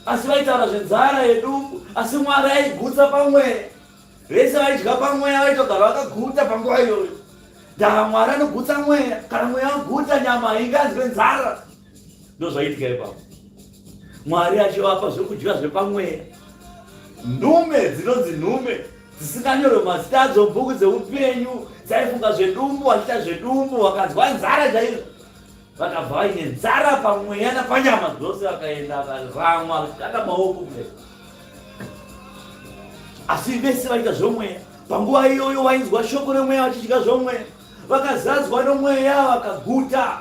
Asi vaitaura zvenzara yedumbu, asi Mwari aigutsa pamweya. Vese vaidya pamweya vaitogara vakaguta panguva iyoyo. Ndava Mwari anogutsa mweya, kana mweya waguta nyama hainganzwe nzara. Ndozvaiitika ipapo. Mwari achivapa zvekudya zvepamweya. Nhume dzinonzi nhume dzisinganyorwe mazita adzo mubhuku dzeupenyu dzaifunga zvedumbu vachiita zvedumbu vakanzwa nzara chaizvo vakabva vaine nzara pamweya napanyama dzose vakaenda vakaramwa vachikanda maoko kudai asi vese vaita zvomweya panguva iyoyo vainzwa shoko remweya vachidya zvomweya vakazadzwa nomweya vakaguta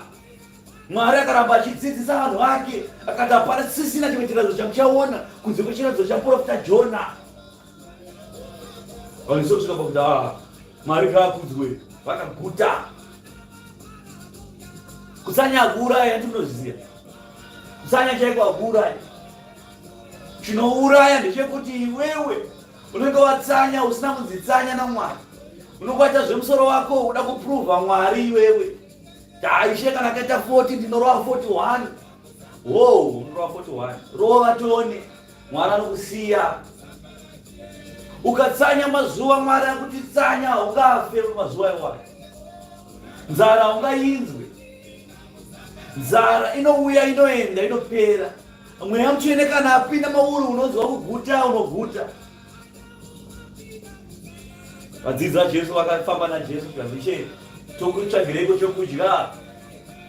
mwari akaramba achidzidzisa vanhu vake akati hapana sisina chimwe chiratidzo chamuchaona kunze kwechiratidzo chaprofita jona vanhu sokusvika pakuti ah, mwari ngaakudzwe vakaguta kutsanya akuuraya ndinozviziva kutsanya chaiko akuuraya chinouraya ndechekuti iwewe Unenge watsanya usina kunzitsanya naMwari. Unenge waita zvemusoro wako uda kuprova Mwari iwewe. Taishe kana kaita 40 ndinorova 41. Wo, unorova 41. Rova tione. Mwari anokusiya. Ukatsanya mazuva Mwari akuti tsanya ungafe mazuva iwayo. Nzara ungainzwe. Nzara inouya inoenda inopera. Mweya Mutsvene kana apinda mauri unonzwa kuguta unoguta. Vadzidzi vaJesu vakafamba naJesu zvikanzi Ishe tokutsvagireiko chokudya?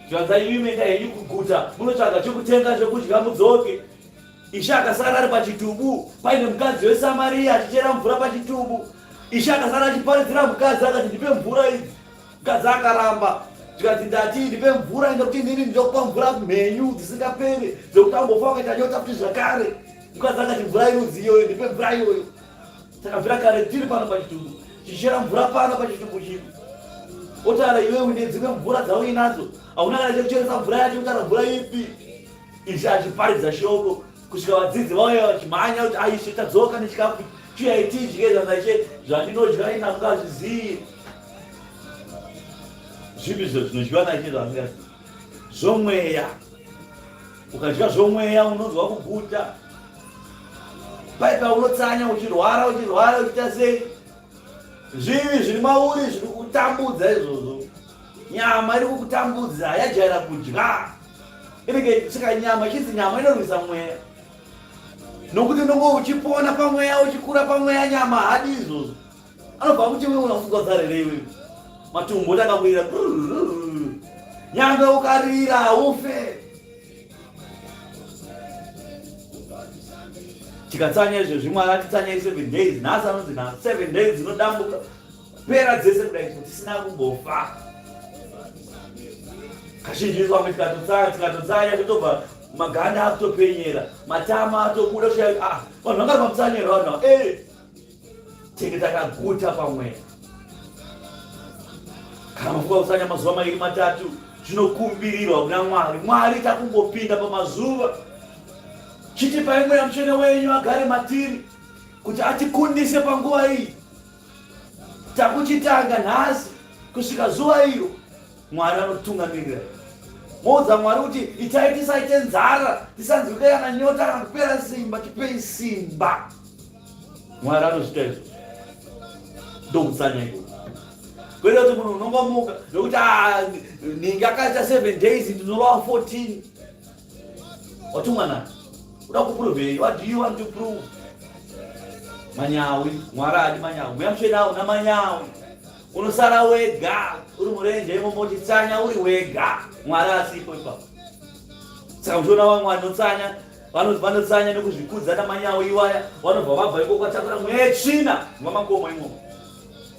Zvikanzi imi menda henyu kuguta munotsvaga chokutenga chokudya mudzoke. Ishe akasara ari pachitubu paine mukadzi weSamaria achichera mvura pachitubu. Ishe akasara achiparidzira mukadzi akati ndipe mvura idzi. Mukadzi akaramba zvikanzi ndati ndipe mvura nekuti inini ndinokupa mvura mhenyu dzisingaperi dzekuti ambofa wakaita nyota futi zvakare. Mukadzi akati mvura irudzi iyoyo ndipe mvura iyoyo. Takabvira kare tiri pano pachitubu chichera mvura pano pachitubu chino. Otaura iwewe une dzimwe mvura dzauinadzo hauna kana chekucheresa mvura yacho kutaura mvura ipi. Ishe achiparidza shoko kusvika vadzidzi vauya vachimhanya kuti aishe tadzoka nechikafu chiuyai tidye zvandaishe zvandinodya ini hamungazvizivi. Zvipi izvo zvinodyiwa naishe zvaangazivi? Zvomweya. Ukadya zvomweya unonzwa kuguta. Pai paunotsanya uchirwara uchirwara uchiita sei? Zvivi zviri mauri zviri kutambudza izvozvo. Nyama iri kukutambudza yajaira kudya. Inenge saka nyama ichinzi nyama inorwisa mweya. Nokuti unonge uchipona pamweya uchikura pamweya nyama hadi izvozvo. Anobva kuti wewe unafuka zarere iwewe. Matumbo takakwira. Nyangwe ukarira ufe. Tikatsanya izvezvi Mwari atitsanyai 7 days. Nhasi anonzi nhasi 7 days dzinodambuka kupera dzese kudai so tisina kumbofa. Kazhinji isu vamwe tikatotsanya tikatotsanya totobva maganda akutopenyera matama atobuda ah vanhu vanga vari pamutsanyero vanhu eh Tenge takaguta pamweya. Kana mafuka kusanya mazuva mairi matatu zvinokumbirirwa kuna Mwari. Mwari takungopinda pamazuva. Chitipai mweya mutsvene wenyu agare matiri kuti atikundise panguva iyi. Takuchitanga nhasi kusvika zuva iro Mwari anotungamirira. Moudza Mwari kuti itai tisaite nzara, tisanzwike kana nyota kana kupera simba, tipei simba. Mwari anozviita izvo. Ndokutsanya ikoko. Kwete kuti munhu unongomuka nokuti ah, nhingi akaita 7 days ndinorova 14. Watumwa nani? Uda kuprovei? What do you want to prove? Manyawi, Mwari haadi manyawi. Mweya Mutsvene hauna manyawi. Unosara wega uri murenje imomo uchitsanya uri wega. Mwari asipo ipapo. Saka uchiona vamwe vanotsanya vanotsanya nekuzvikudza namanyawo iwaya vanobva vabva ikoko vatakura mweya yetsvina vamakomo imomo.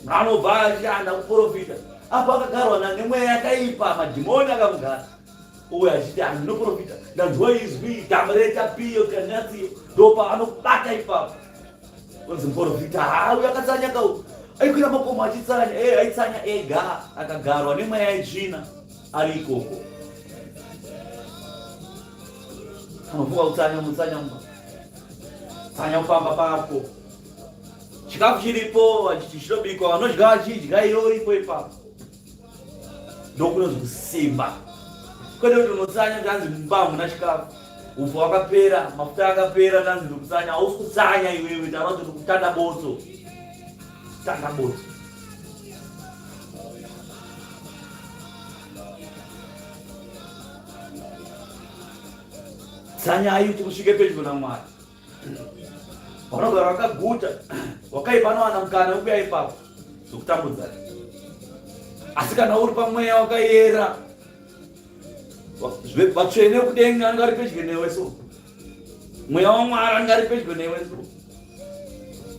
Anobva achishanda kuprofita apo akagarwa nemweya yakaipa madhimoni akamugara uyo achiti andinoprofita ndanzwa izwi dama retapiyo kanyatsiyo ndopa anokubata ipapo Kunzi muprofita haa uyo akatsanya ka aikwira makomo achitsanya eh aitsanya ega akagarwa nemweya yetsvina ari ikoko. Unofunga kutsanya mutsanya mumba. Tsanya kufamba pako. Chikafu chiripo chinobikwa vanodya vachidya iwe uripo ipapo. Ndokunonzi kusimba. Kwete kuti unotsanya ndanzi mumba hamuna chikafu. Upfu wakapera, mafuta akapera ndanzi ndikutsanya. Hausi kutsanya iwewe, taura kuti ndikutanda botso. Tanda botso. Tsanyai kuti musvike pedyo naMwari. Vanogara vakaguta, wakaipa anowana mukana wekuya ipapo zvokutambudzai. Asi kana uri pamweya wakayera, vatsvene vekudenga anenge ari pedyo newe so mweya wamwari anenge ari pedyo newe so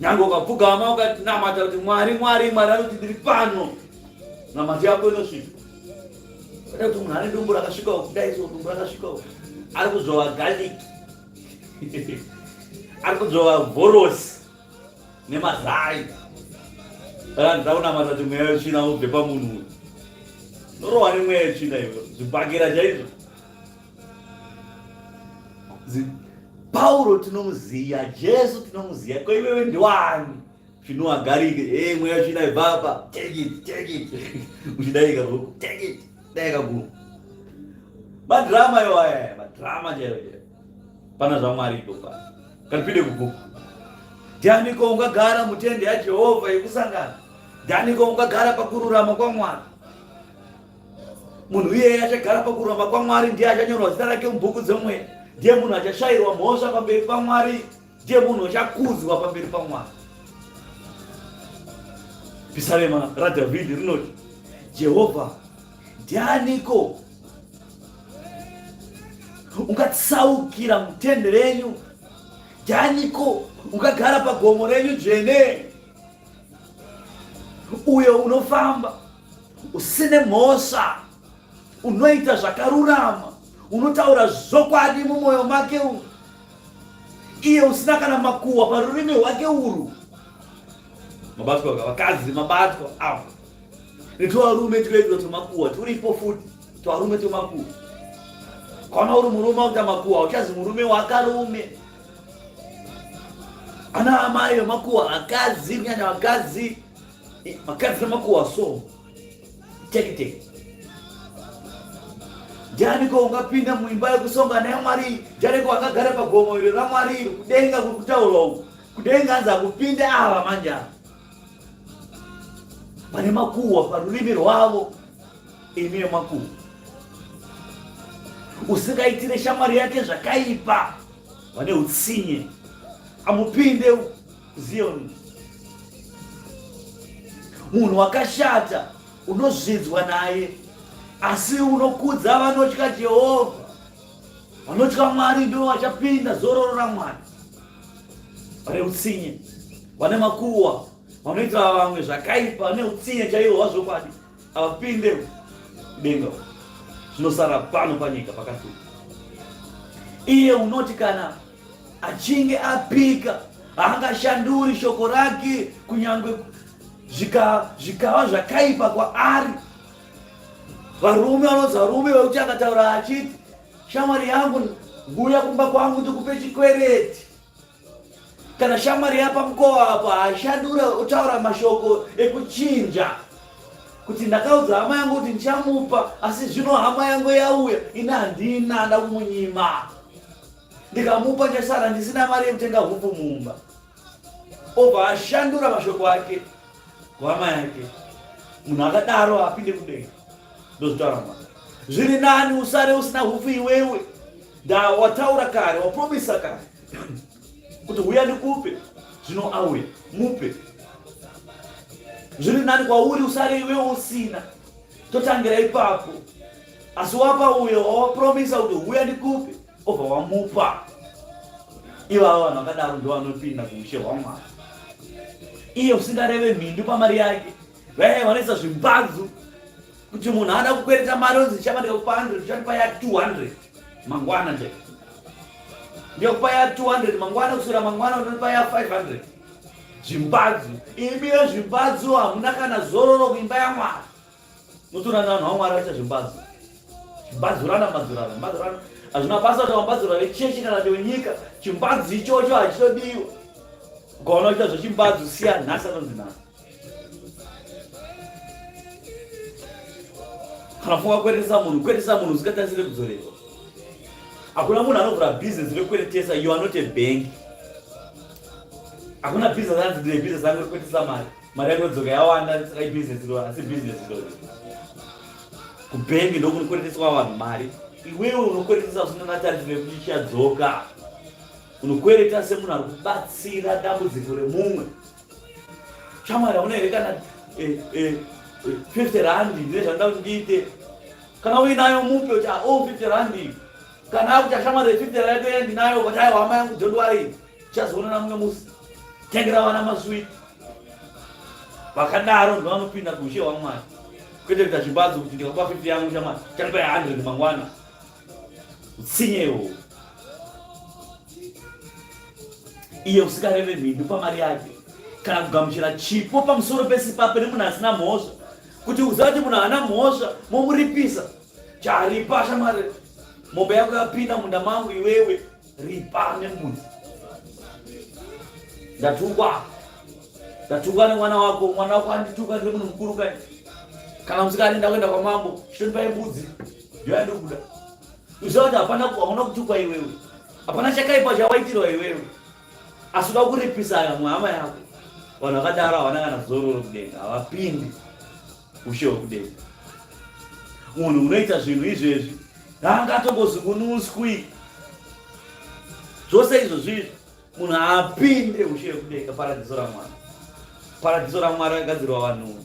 nyange ukapfugama ukanamata kuti mwari mwari mwari anoti ndiri pano namato yako inosvika kwete kuti munhu ane dumbu rakasvika kudai so dumbu rakasvika ari kuzova garlic ari kudzvova vhorosi nemazai saka ndida kunamata kuti mweya wetsvina ubve pamunhu uyu norohwa nemweya yetsvina iwe zvibhakera chaizvo Pauro tinomuziya, Jesu tinomuziya, ko iwewe ndiwani? Zvinoagarike, hey, mweya tsvina ibvapa, take it, take it. Uchidaika huku, take it, daika gumu. Madrama iwaya, madrama chaiyo chaiyo. Pana zvaMwari ipo pa. Katipinde kubhuku. Ndianiko ungagara mutende yaJehovha yekusangana? Ndianiko ungagara pakururama kwaMwari? Munhu iyeye achagara pakururama kwaMwari ndiye achanyorwa zita rake mubhuku dzemweya. Ndiye munhu achashayirwa mhosva pamberi paMwari. Ndiye munhu achakudzwa pamberi paMwari. Pisarema raDhavhidhi rinoti, Jehovha ndianiko ungatsaukira mutende renyu? Ndianiko ungagara pagomo renyu dzvene? Uyo unofamba usine mhosva, unoita zvakarurama, unotaura zvokwadi mumwoyo make umu, iye usina kana makuhwa parurimi rwake urwu. Mabatwa vakadzi mabatwa avo netwarume twedwa twemakuhwa turipo futi twarume twemakuhwa. Kana uri murume wakuita makuhwa uchazi murume wakarume. Ana amai vemakuhwa vakadzi, kunyanya vakadzi, vakadzi vemakuhwa so teki teki. Ndianiko ungapinda muimba yekusongana yaMwari? Ndianiko angagara pagomo iri raMwari iri kudenga kuri kutaurwa uku? Kudenga hanzi hakupinde ava manje ava vane makuhwa parurimi rwavo, imi vemakuhwa, usingaitire shamwari yake zvakaipa, vane utsinye, amupinde Ziyoni. Munhu wakashata unozvidzwa naye, asi unokudza vanotya Jehovha. Vanotya Mwari ndivo vachapinda zororo raMwari. Vane utsinye, vane makuhwa, vanoitira vamwe zvakaipa, vane utsinye chaiwo hwazvokwadi, havapinde denga. Zvinosara pano panyika pakatuka. Iye unoti kana achinge apika haangashanduri shoko rake kunyange zvikava zvakaipa kwaari. Varume vanonzi varume vekuti akataura achiti shamwari yangu nguya kumba kwangu ndikupe chikwereti, kana shamwari yapa mukova apo haashandura otaura mashoko ekuchinja kuti ndakaudza hama yangu kuti ndichamupa, asi zvino hama yangu yauya ini handina nda kumunyima, ndikamupa ndichasara ndisina mari yekutenga hupu mumba. Obva ashandura mashoko ake kuhama yake. Munhu akadaro apinde kudenga. Ndozvitaura Mwari. Zviri nani usare usina hufu iwewe. Da wataura kare, wapromisa kare kuti huya ndikupe, zvino auya, mupe. Zviri nani kwauri usare iwewe usina. Totangira ipapo. Asi wapa uyo wawapromisa kuti huya ndikupe, obva wamupa. Ivava vanhu vakadaro ndo vanopinda kuushe hwaMwari. Iye usingareve mhindu pamari yake, vaye vanoisa zvimbadzo kuti munhu ada kukwereta mari onzi chama ndikakupa 100 uchandipa ya 200 mangwana nje, ndikakupa ya 200 mangwana, kuswera mangwana unondipa ya 500. Zvimbadzo imi vezvimbadzo hamuna kana zororo kuimba yaMwari. Mutorana vanhu vaMwari vaita zvimbadzo, chimbadzurana, mbadzurana, mbadzurana. Hazvina basa kuti vambadzura vechechi kana kuti venyika, chimbadzo ichocho hachitodiwa. Ukaona uchiita zvechimbadzo, siya nhasi anonzi nhasi. Kana funga kukweretesa munhu, kweretesa munhu usingatarisire kudzorerwa. Hakuna munhu anovhura business rekukweretesa, you are not a bank. Hakuna business anzi ndine business yangu rekukweretesa mari. Mari yako yodzoka yawanda, saka ibusiness iro, asi business iro. Kubhengi ndokunokwereteswa vanhu mari. Iwewe unokweretesa usina natarisiro yekuti ichadzoka. Unokwereta semunhu ari kubatsira dambudziko remumwe. Shamwari hauna here kana 50 rand ndine zvandida kuti ndiite. Kana uinayo mupe kuti oh 50 rand. Kana akuti shamwari 50 rand yako ndinayo, but aiwa hama yangu don't worry. Tichazoonana mumwe musi. Tengera vana masweet. Vakadaro ndo vanopinda kuushe hwaMwari. Kwete kuita zvimbadzo kuti ndikakupa 50 yangu shamwari, chandipa ya 100 mangwana. Utsinye iwowo. Iye usingareve mhindu pamari yake kana kugamuchira chipo pamusoro pesipape nemunhu asina mhosva, kuti uziva kuti munhu haana mhosva momuripisa. Charipa shamwari, mombe yako yapinda munda mangu iwewe. Ripa nembudzi. Ndatukwa. Ndatukwa nemwana wako, mwana wako andituka ndiri munhu mukuru kai. Kana musikana ndakuenda kwamambo, chitondipai mbudzi. Ndiyo yandikuda. Uziva kuti hapana hauna kutukwa iwewe. Hapana chakaipa chawaitirwa iwewe. Asi uda kuripisa hama yako. Vanhu vakadaro havana kana zororo kudenga, havapindi ushe hwekudenga. Munhu unoita zvinhu izvezvi haangatongozungunuswi. Zvose izvo zvizvi munhu haapinde ushe hwekudenga, paradiso raMwari. Paradiso raMwari rakagadzirwa vanhu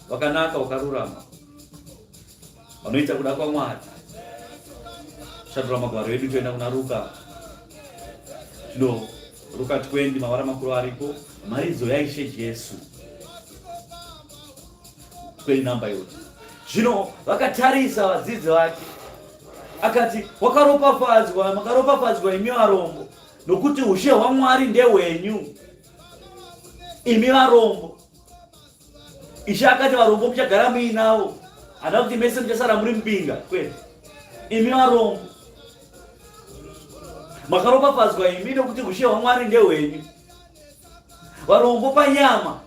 vakanaka, vakarurama, vanoita kuda kwaMwari. Shandura magwaro edu toenda kuna Ruka. Zvino Ruka 20 mavara makuru ariko, mharidzo yaIshe Jesu. 20 namba yoti. Zvino vakatarisa vadzidzi vake akati, wakaropafadzwa, makaropafadzwa imi varombo, nokuti ushe hwaMwari ndehwenyu. Imi varombo. Ishe akati varombo muchagara muinavo, hana kuti mese muchasara muri mubinga, kwete. Imi varombo makaropafadzwa imi, nokuti ushe hwaMwari ndehwenyu. Varombo panyama,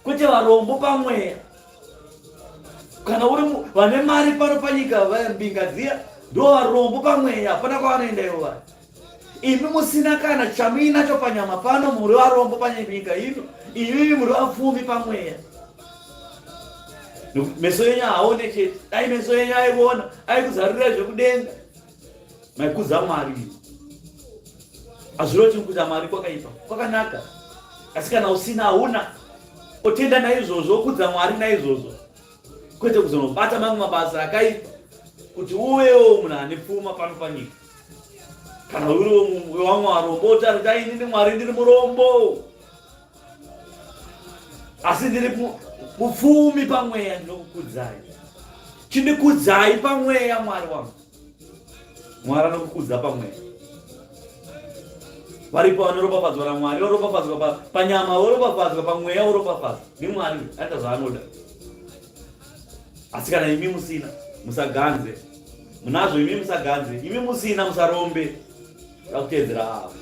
kwete varombo pamweya. Kana uri vane mari pano panyika, mbinga dziya ndo varombo pamweya, hapana kwavanoenda ivo vari. Imi musina kana chamuinacho panyama pano, muri varombo panyika ino, imimi muri vapfumi pamweya. Meso enyu haaone chete, dai meso enyu aiona aikuzarurira zvekudenga, maikudza Mwari. Hazviroti kukudza Mwari kwakaipa, kwakanaka, asi kana usina hauna, otenda naizvozvo, okudza Mwari naizvozvo, kwete kuzonobata mamwe mabasa akaipa kuti uvewo munhu ane pfuma pano panyika. Kana uri wamwe varombo otari kuti inini Mwari ndiri murombo, asi ndiri mupfumi pamweya, ndinokukudzai. Chindikudzai pamweya, Mwari wangu. Mwari anokukudza pamweya. Varipo vanoropafadzwa naMwari, voropafadzwa panyama, voropafadzwa pamweya, voropafadzwa ndiMwari, anoita zvaanoda. Asi kana imi musina, musaganze. Munazvo imi musaganze, imi musina musarombe. Kuda kuteedzera avo.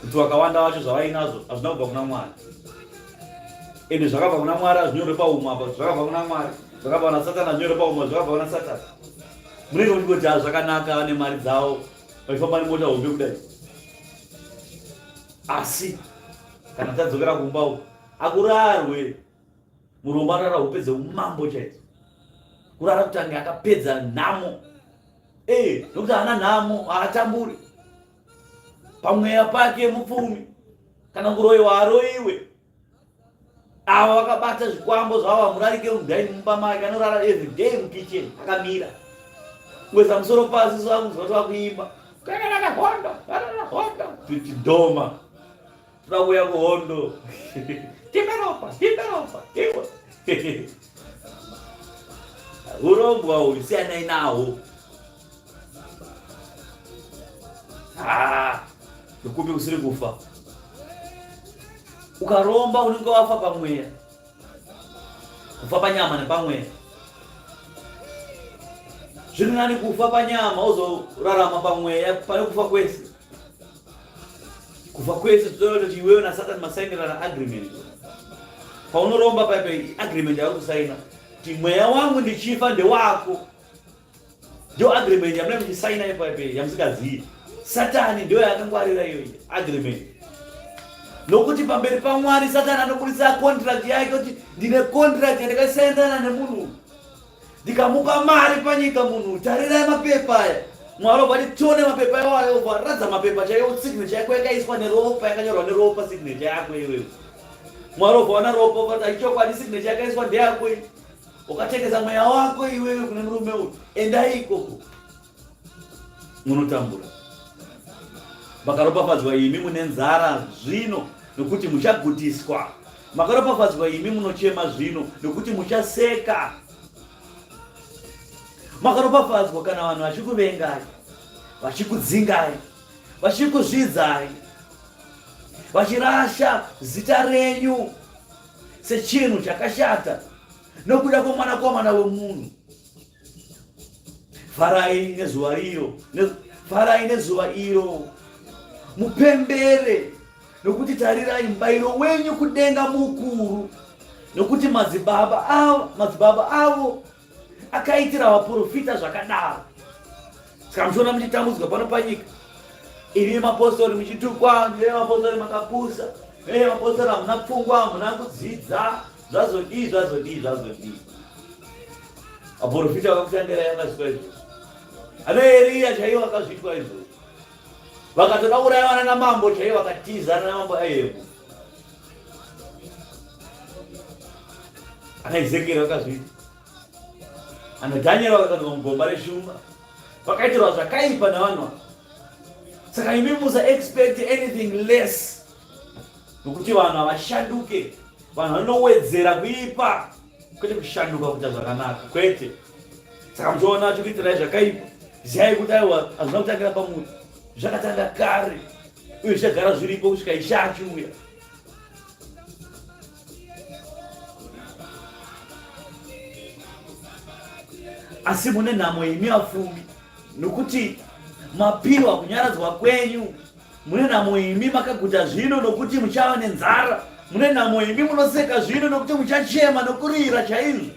Kuti vakawanda vacho zvavainazvo hazvina kubva kuna Mwari. Ende zvakabva kuna Mwari hazvinyorwe pauma apa, zvakabva kuna Mwari. Zvakabva kuna Satani hazvinyorwe pauma, zvakabva kuna Satani. Munenge muchingoti ah, zvakanaka, vane mari dzavo, vachifamba nemota hombe kudai. Asi kana tadzokera kumba uko akurarwe. Murombo anorara hope dzeumambo chaidzo, kurara kuti ange akapedza nhamo. Eh, nokuti haana nhamo, haatamburi. Pamweya pake mupfumi, kana kuroyiwa aroyiwe. Ava vakabata zvikwambo zvavo, vamurarike mudaini mumba make, anorara every day mukitchen akamira, kuisa musoro pasi, so akunzwa kuti vakuimba hondo hondo tichidhoma toda kuuya kuhondo, tipe ropa, tipe ropa, tipe urombwa uyu, siyanai nawo. Ndikupi kusiri kufa? Ukaromba unenge wafa pamweya, kufa panyama nepamweya. Zviri nani kufa panyama uzorarama pamweya pane kufa kwese. Kufa kwese zvinoita kuti iwewe naSatani masainirana agreement. Paunoromba paipa agreement yauri kusaina kuti mweya wangu ndichifa ndewako. Ndio agreement yamunenge muchisaina ipapo yamusingazivi. Satani ndiyo yakangwarira iyoyi agreement. Nokuti pamberi paMwari Satani anobudisa contract yake kuti ndine contract yandakasainana nemunhu, ndikamupa mari panyika munhu, tarirai mapepa aya. Mwari obva ati tione mapepa iwayo, obva ratidza mapepa chaiwo, signature yako yakaiswa neropa, yakanyorwa neropa signature yako iwewe. Mwari obva ona ropa, obva ati ichokwadi signature yakaiswa ndeyako iyi. Ukatengesa mweya wako iwewe kune murume uyu, endai ikoko munotambura. Makaropafadzwa imi mune nzara zvino, nokuti muchagutiswa. Makaropafadzwa imi munochema zvino, nokuti muchaseka. Makaropafadzwa kana vanhu vachikuvengai, vachikudzingai, vachikuzvidzai, vachirasha zita renyu sechinhu chakashata nokuda kwomwanakomana wemunhu. Farai nezuva riro. Farai nezuva iro, mupembere, nokuti tarirai, mubayiro wenyu kudenga mukuru, nokuti madzibaba avo, madzibaba avo akaitira vaprofita zvakadaro. Saka muchiona muchitambudzwa pano panyika, imi mapostori muchitukwa, imi mapostori makapusa, imi mapostori hamuna pfungwa, hamuna kudzidza, zvazodii, zvazodii, zvazodii. Vaprofita vakakushandirai vakazviitwa izvozvo. Ana Eriya chaiwo akazviitwa izvozvo. Vakatoda kuuraya vana namambo chaiwo vakatiza ana namambo Ahebu. Ana Ezekiel vakazviita. Ana Daniel vakakandwa mugomba reshumba. Vakaitirwa zvakaipa navanhu ava. Saka imi musa expect anything less. Nokuti vanhu havashanduke. Vanhu vanowedzera kuipa kwete kushanduka kuita zvakanaka kwete. Saka muchiona achikuitirai zvakaipa, ziyai kuti aiwa hazvina kutangira pamuri, zvakatanga kare uye zvichagara zviripo kusvika Ishe achiuya. Asi mune nhamo imi vapfumi, nokuti mapiwa kunyaradzwa kwenyu. Mune nhamo imi makaguta zvino, nokuti muchava nenzara. Mune nhamo imi munoseka zvino, nokuti muchachema nokurira chaizvo.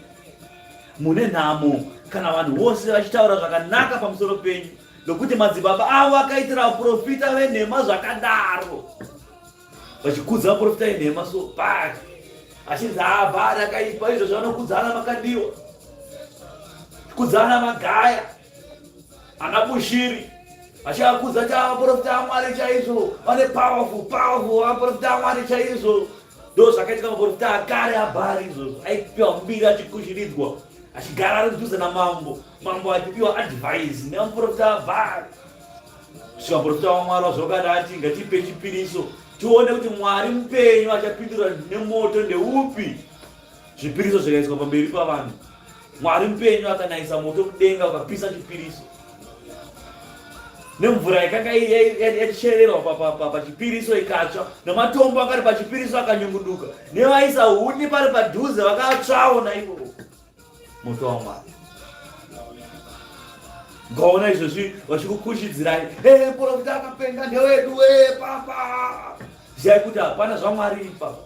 Mune nhamo kana vanhu vose vachitaura zvakanaka pamusoro penyu, nokuti madzibaba avo akaitira vaprofita venhema zvakadaro. Vachikudza vaprofita venhema so bhari achinzi haa bhari akaipa izvo zvanokudzana makandiwa kudzana magaya ana bushiri vachivakudza cha vaprofita vamwari chaizvo vane powerful powerful vaprofita vamwari chaizvo ndo zvakaitika maprofita akare abhari izvozvo aipiwa mbiri achikushiridzwa achigara ari kudhuze namambo mambo achipiwa advice nemaprofita abhari kusvika muprofita wamwari wazvokada ati ngatipe chipiriso tione kuti mwari mupenyu achapindura nemoto ndeupi zvipiriso zvikaiswa pamberi pavanhu Mwari mupenyu akanayisa moto kudenga ukapisa chipiriso nemvura yakanga yachererwa pachipiriso ikatsva nematombo akari pachipiriso akanyunguduka nevaisa huni pari padhuze vakatsvawo naivo moto wamwari ngaona izvozvi vachikukushidzirai e profita akapenga ndewedu e papa ziyai kuti hapana zvamwari ipapa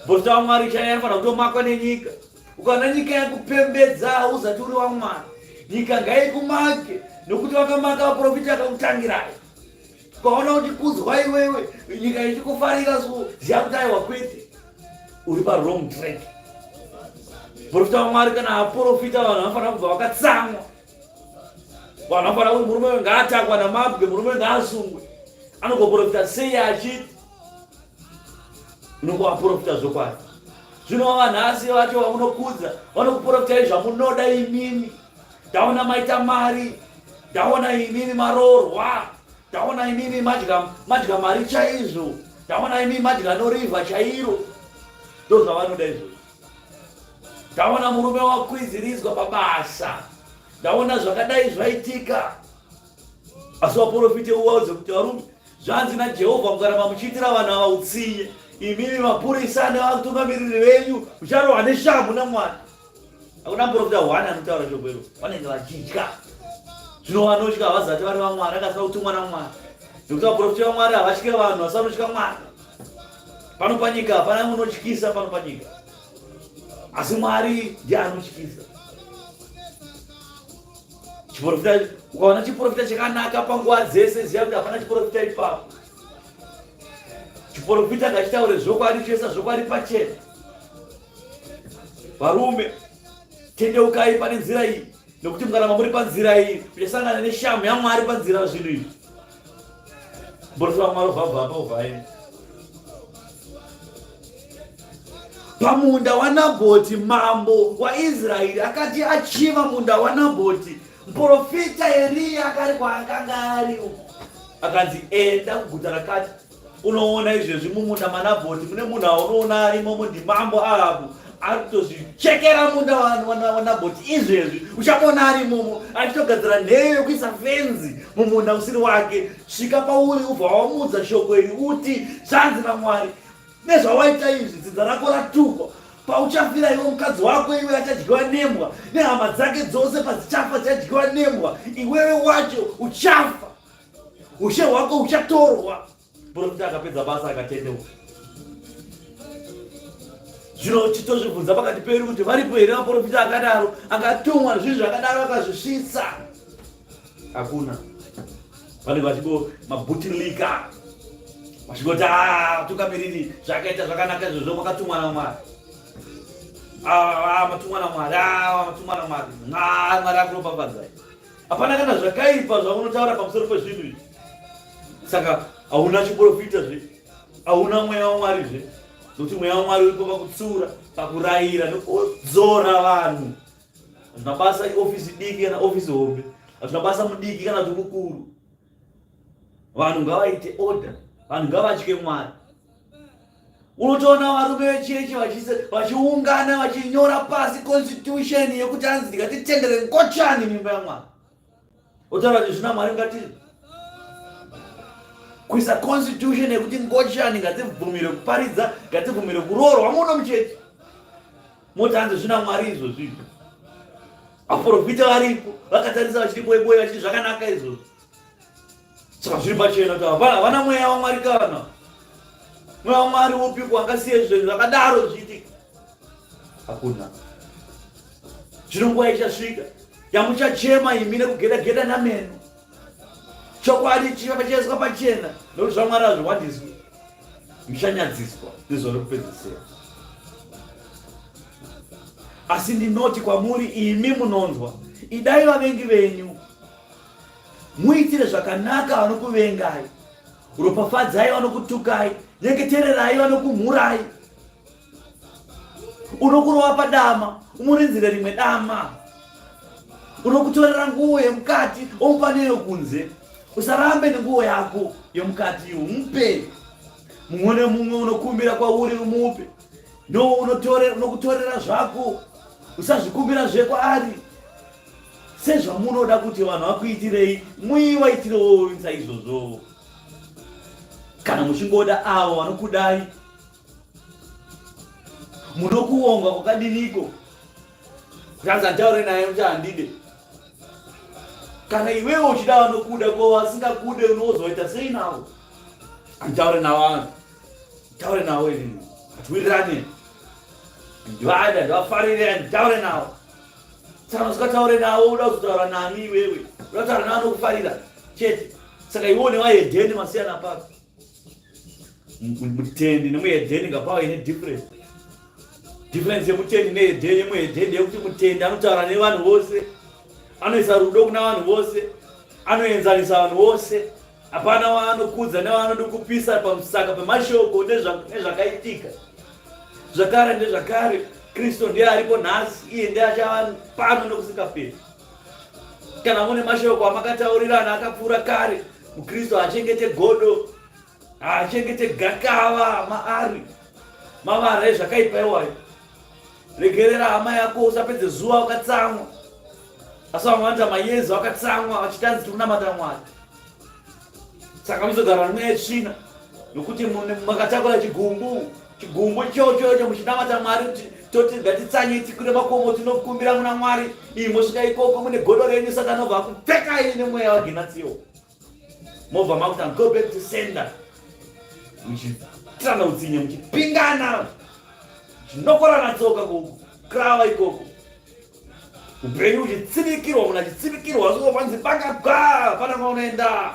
profita wamwari chaiye anofanira kutomakwa nenyika Ukaona nyika yakupembedza hauzati uri waMwari. Nyika ngaikumake nokuti wakamaka vaprofita akakutangirai. Ukaona uchikudzwa iwewe nyika ichikufarira so ziva kuti aiwa kwete uri pa wrong track. Profita waMwari kana aprofita vanhu vanofanira kubva vakatsamwa. Vanhu vanofanira kuti murume uyu ngaatakwa namabwe, murume uyu ngaasungwe. Anogoprofita sei achiti unongovaprofita zvokwadi. Zvino vanhasi vacho vamunokudza vanokuprofitai zvamunoda imimi. Ndaona maita mari, ndaona imimi maroorwa, ndaona imimi madya madya mari chaizvo, ndaona imimi madya norivha chairo. Ndozvavanoda izvozvo. Ndaona murume wakwidziridzwa pabasa, ndaona zvakadai zvaitika. Asi vaprofite uvaudze kuti varume Zvanzi naJehovha, mukaramba muchiitira vanhu ava utsinye, imimi mapurisa nevatungamiriri venyu mucharohwa neshamhu naMwari. Hakuna muprofita hwani anotaura shoko iro, vanenge vachitya. Zvino vanotya havazati vari vaMwari, akasina kutumwa naMwari. Nekuti vaprofita vaMwari havatye vanhu, asi vanotya Mwari. Pano panyika hapana unotyisa pano panyika, asi Mwari ndiye anotyisa. Chiprofita, ukaona chiprofita chakanaka panguva dzese, ziva kuti hapana chiprofita ipapo. Chiprofita ngachitaure zvokwadi, choisa zvokwadi pachena. Varume, tendeukai pane nzira iyi, nokuti mukaramba muri panzira iyi, muchasangana neshamhu yaMwari panzira zvinhu izvi. Mborofita waMwari ubva apa ubva aenda. Pamunda waNabhoti mambo waIsraeri akati achiva munda waNabhoti, muprofita Eriya akari kwaakanga ari akanzi, enda kuguta rakati unoona izvezvi mumunda maNabhoti mune munhu aunoona arimomo ndimambo Ahabhu ari kutozvichekera munda waNabhoti izvezvi uchamuona arimomo achitogadzira nheyo yokuisa fenzi mumunda usiri wake. Svika pauri ubva wamuudza shoko iri uti zvanzi naMwari Nezvawaita izvi, dzinza rako ratukwa. Pauchafira iwe, mukadzi wako iwe achadyiwa nembwa, nehama dzake dzose padzichafa dzichadyiwa nembwa, iwewe wacho uchafa. Ushe hwako huchatorwa. Muprofita akapedza basa akatendeuka. Zvino chitozvibvunza pakati pedu kuti varipo here vaprofita akadaro akatumwa zvinhu zvakadaro akazvisvitsa? Hakuna. Vanenge vachingo mabutilika vachingoti ah, vatungamiriri zvakaita zvakanaka izvozvo makatumwa naMwari. Ah, ah, matumwa naMwari, ah, matumwa naMwari. Ah, Mwari akuropafadzai. Hapana kana zvakaipa zvaunotaura pamusoro pezvinhu izvi. Saka hauna chiprofita zve, hauna mweya waMwari zve, nokuti mweya waMwari uripo pakutsiura, pakurayira nekudzora vanhu. Hazvina basa iofisi diki kana ofisi hombe, hazvina basa mudiki kana kuti mukuru. Vanhu ngavaite order, vanhu ngavatye Mwari. Unotoona varume vechechi vachiungana vachinyora pasi constitution yekuti hanzi ndingatitendere ngochani mimba yaMwari. Otaura kuti zvina Mwari ngati kuisa constitution yekuti ngochani ngadzibvumire kuparidza, ngadzibvumire kuroorwa muno muchechi. Moti hanzi zvina Mwari izvozvo izvo. Vaprofita varipo vakatarisa vachiti boy boy vachiti zvakanaka izvozvo. Saka zviri pachena kuti hapana havana mweya waMwari kana mweya waMwari upi wangasiye zvinhu zvakadaro zvichiitika. Hakuna. Zvino nguva ichasvika yamuchachema imi nekugeda geda nameno. Chokwadi chiva chaiswa pachena nokuti zvaMwari hazviwandiswi. Muchanyadziswa nezuva rekupedzisira. Asi ndinoti kwamuri imi munonzwa, idai vavengi venyu, Muitire zvakanaka vanokuvengai, ropafadzai vanokutukai, nyengetererai vanokumhurai. Unokurova padama, umurinzire rimwe dama. Unokutorera nguo yemukati, omupa neyokunze. Usarambe nenguo yako yemukati iyo, mupe. Mumwe nemumwe unokumbira kwauri umupe. No unokutorera zvako, usazvikumbira zvekwaari. Sezvamunoda kuti vanhu vakuitirei, muivaitirewo saizvozvo. Kana muchingoda avo vanokudai, munokuonga kwakadiniko? Zvanzi handitaure naye kuti handide. Kana iwewe uchida vanokuda, ko vasingakude unozoita sei navo? Handitaure navo vanhu, nditaure navo inini, hatiwirirane, ndivada, ndivafarire, handitaure navo. Saka usingataure navo uda kuzotaura nani iwewe? Uda kutaura navo anokufarira chete. Saka iwe une vahedheni masiyana papi? Mutendi nemuhedheni ngapave ine difference. Difference yemutendi nehedheni, yemuhedheni yekuti mutendi anotaura nevanhu vose, anoisa rudo kuna vanhu vose, anoenzanisa vanhu vose, hapana waanokudza newaanodukupisa pamusaka pemashoko nezvakaitika. Zvakare ndezvakare, Kristu ndiye aripo nhasi, iye ndiye achava pano nokusingaperi. Kana mune mashoko amakataurirana akapfuura kare, muKristu haachengete godo, haachengete gakava maari, mavara ezvakaipa iwayo. Regerera hama yako, usapedze zuva wakatsamwa. Asi vamwe vanoita mayezi vakatsamwa vachiti hanzi tikunamata Mwari. Saka muzogara nemweya yetsvina nokuti makatakura chigumbu chigumbu ichocho icho muchinamata Mwari kuti toti ngatitsanye tikwire makomo tinokumbira muna Mwari iyi mosvika ikoko mune godo renyu Satani obva akupfekai nemweya waGinatsiyo mobva makuti go back to sender muchitirana utsinye muchipingana muchinokorana tsoka kukrava ikoko upenyu uchitsibikirwa munhu achitsibikirwa zvofanzi pakabwa pana kwaunoenda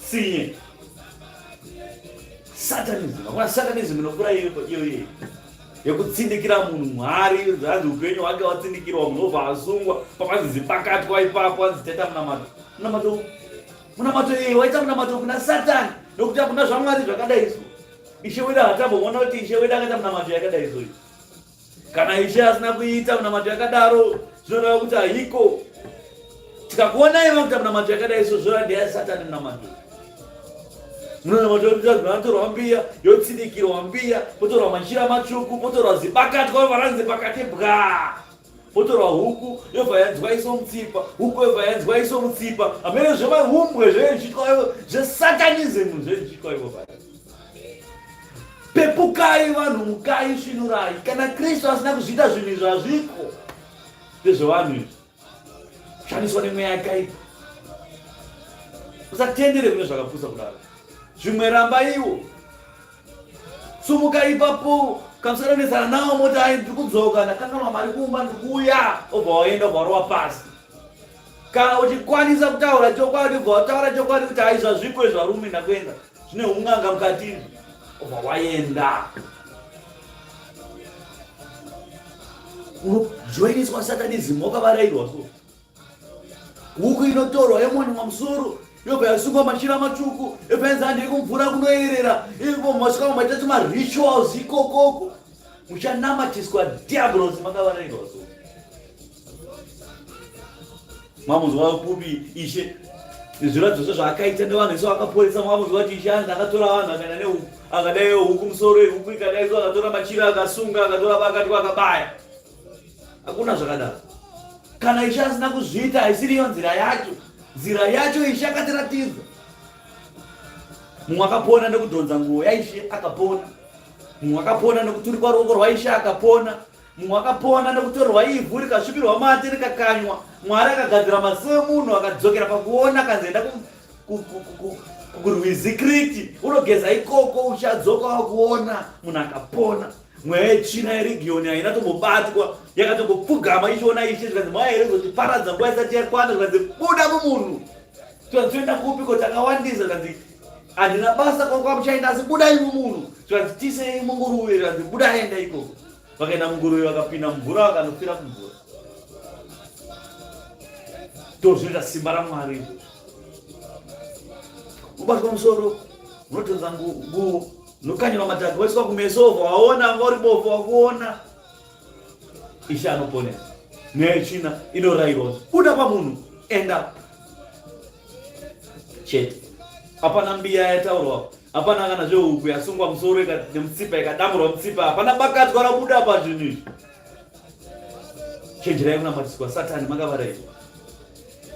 tsinye satanism hakuna satanism inokura iyo iyo yekutsindikira munhu mwari hanzi upenyu hwake watsindikirwa munhu obva asungwa pakanzi zipakatwa ipapo hanzi taita munamato munamato munamato iye waita munamato kuna satani nokuti hakuna zvamwari zvakadai so ishe wedu hatamboona kuti ishe wedu akaita munamato yakadai so Kana Ishe asina kuita munamato yakadaro, zvinoreva kuti haiko. Tikakuonai vakuita munamato yakadai so zvoreva ndeya Satani munamato. Munamato vanotorwa mbiya, yotsidikirwa mbiya, potorwa machira matsvuku, potorwa zibakatwa, varanzi pakati bwa. Potorwa huku, yobva yanzwa iso mutsipa, huku yobva yanzwa iso mutsipa. Hamene zvemahumbwe zvezviitwa zvesatanism zvezviitwa ivo paya. Pepukai vanhu, mukai, svinurai. Kana Kristu asina kuzviita zvinhu izvi hazviko. Ndezvevanhu izvi. Kushandiswa nemweya yakaipa. Usatendere kune zvakapusa kudaro. Zvimwe ramba iwo. Sumuka ipapo kamusaronetsana nawo moti ai ndiri kudzoka ndakanganwa mari kumba ndiri kuuya obva waenda obva warova pasi. Kana uchikwanisa kutaura chokwadi ubva wataura chokwadi kuti ai zvazviko izvi varume ndakuenda zvine un'anga mukati izvi obva waenda. Unojoiniswa satanism wakavarairwa so. Huku inotorwa yomonwa musoro yobva yasungwa machira matsvuku yobva yanzi handei kumvura kunoyerera ivo masvika maita tumarituals ikokoko muchanamatiswa diablos makavarairwa so mamunzwa kupi ishe nezviratidzo zve zvaakaita nevanhu isu akaporesa mamunzwa kuti ishe anzi akatora vanhu akaenda nehuku akadai huku musoro ihuku ikadai so akatora machira akasunga akatora bakatwa akabaya Hakuna zvakadaro. Kana Ishe asina kuzviita haisiriyo nzira yacho. Nzira yacho Ishe akatiratidza. Mumwe akapona nekudhonza nguo yaIshe akapona. Mumwe akapona nekuturikwa ruoko rwaIshe akapona. Mumwe akapona nekutorwa ivhu rikasvipirwa mate rikakanywa. Mwari akagadzira maziso emunhu akadzokera pakuona akanzi enda kurwizi Kriti unogeza ikoko uchadzoka wakuona munhu akapona. Mweya yetsvina yeregioni haina tombobatwa, yakatongopfugama ichiona ishe zvikanzi mauya here kuzotiparadza nguva isati yakwana, zvikanzi buda mumunhu. Zvikanzi toenda kupi ko takawandisa, zvikanzi handina basa kwamuchaenda asi budai mumunhu. Zvikanzi tisei munguruve, zvikanzi budai enda ikoko. Vakaenda munguruve vakapinda mumvura vakanofira kumvura. Ndozvinoita simba raMwari izvozvo. Ubatwa musoro, unotonza nguo Nokanywa matatu waiswa kumeso obva waona anga uri bofu wakuona. Ishe anoponesa. Mweya yetsvina inorayirwa kuti buda pamunhu enda chete. Hapana mbiya yataurwa hapana kana zvehuku yasungwa musoro nemutsipa ikadamburwa mutsipa hapana bakatwa rabuda pazvinhu izvi. Chenjerai kunamatiswa Satani makavarairwa.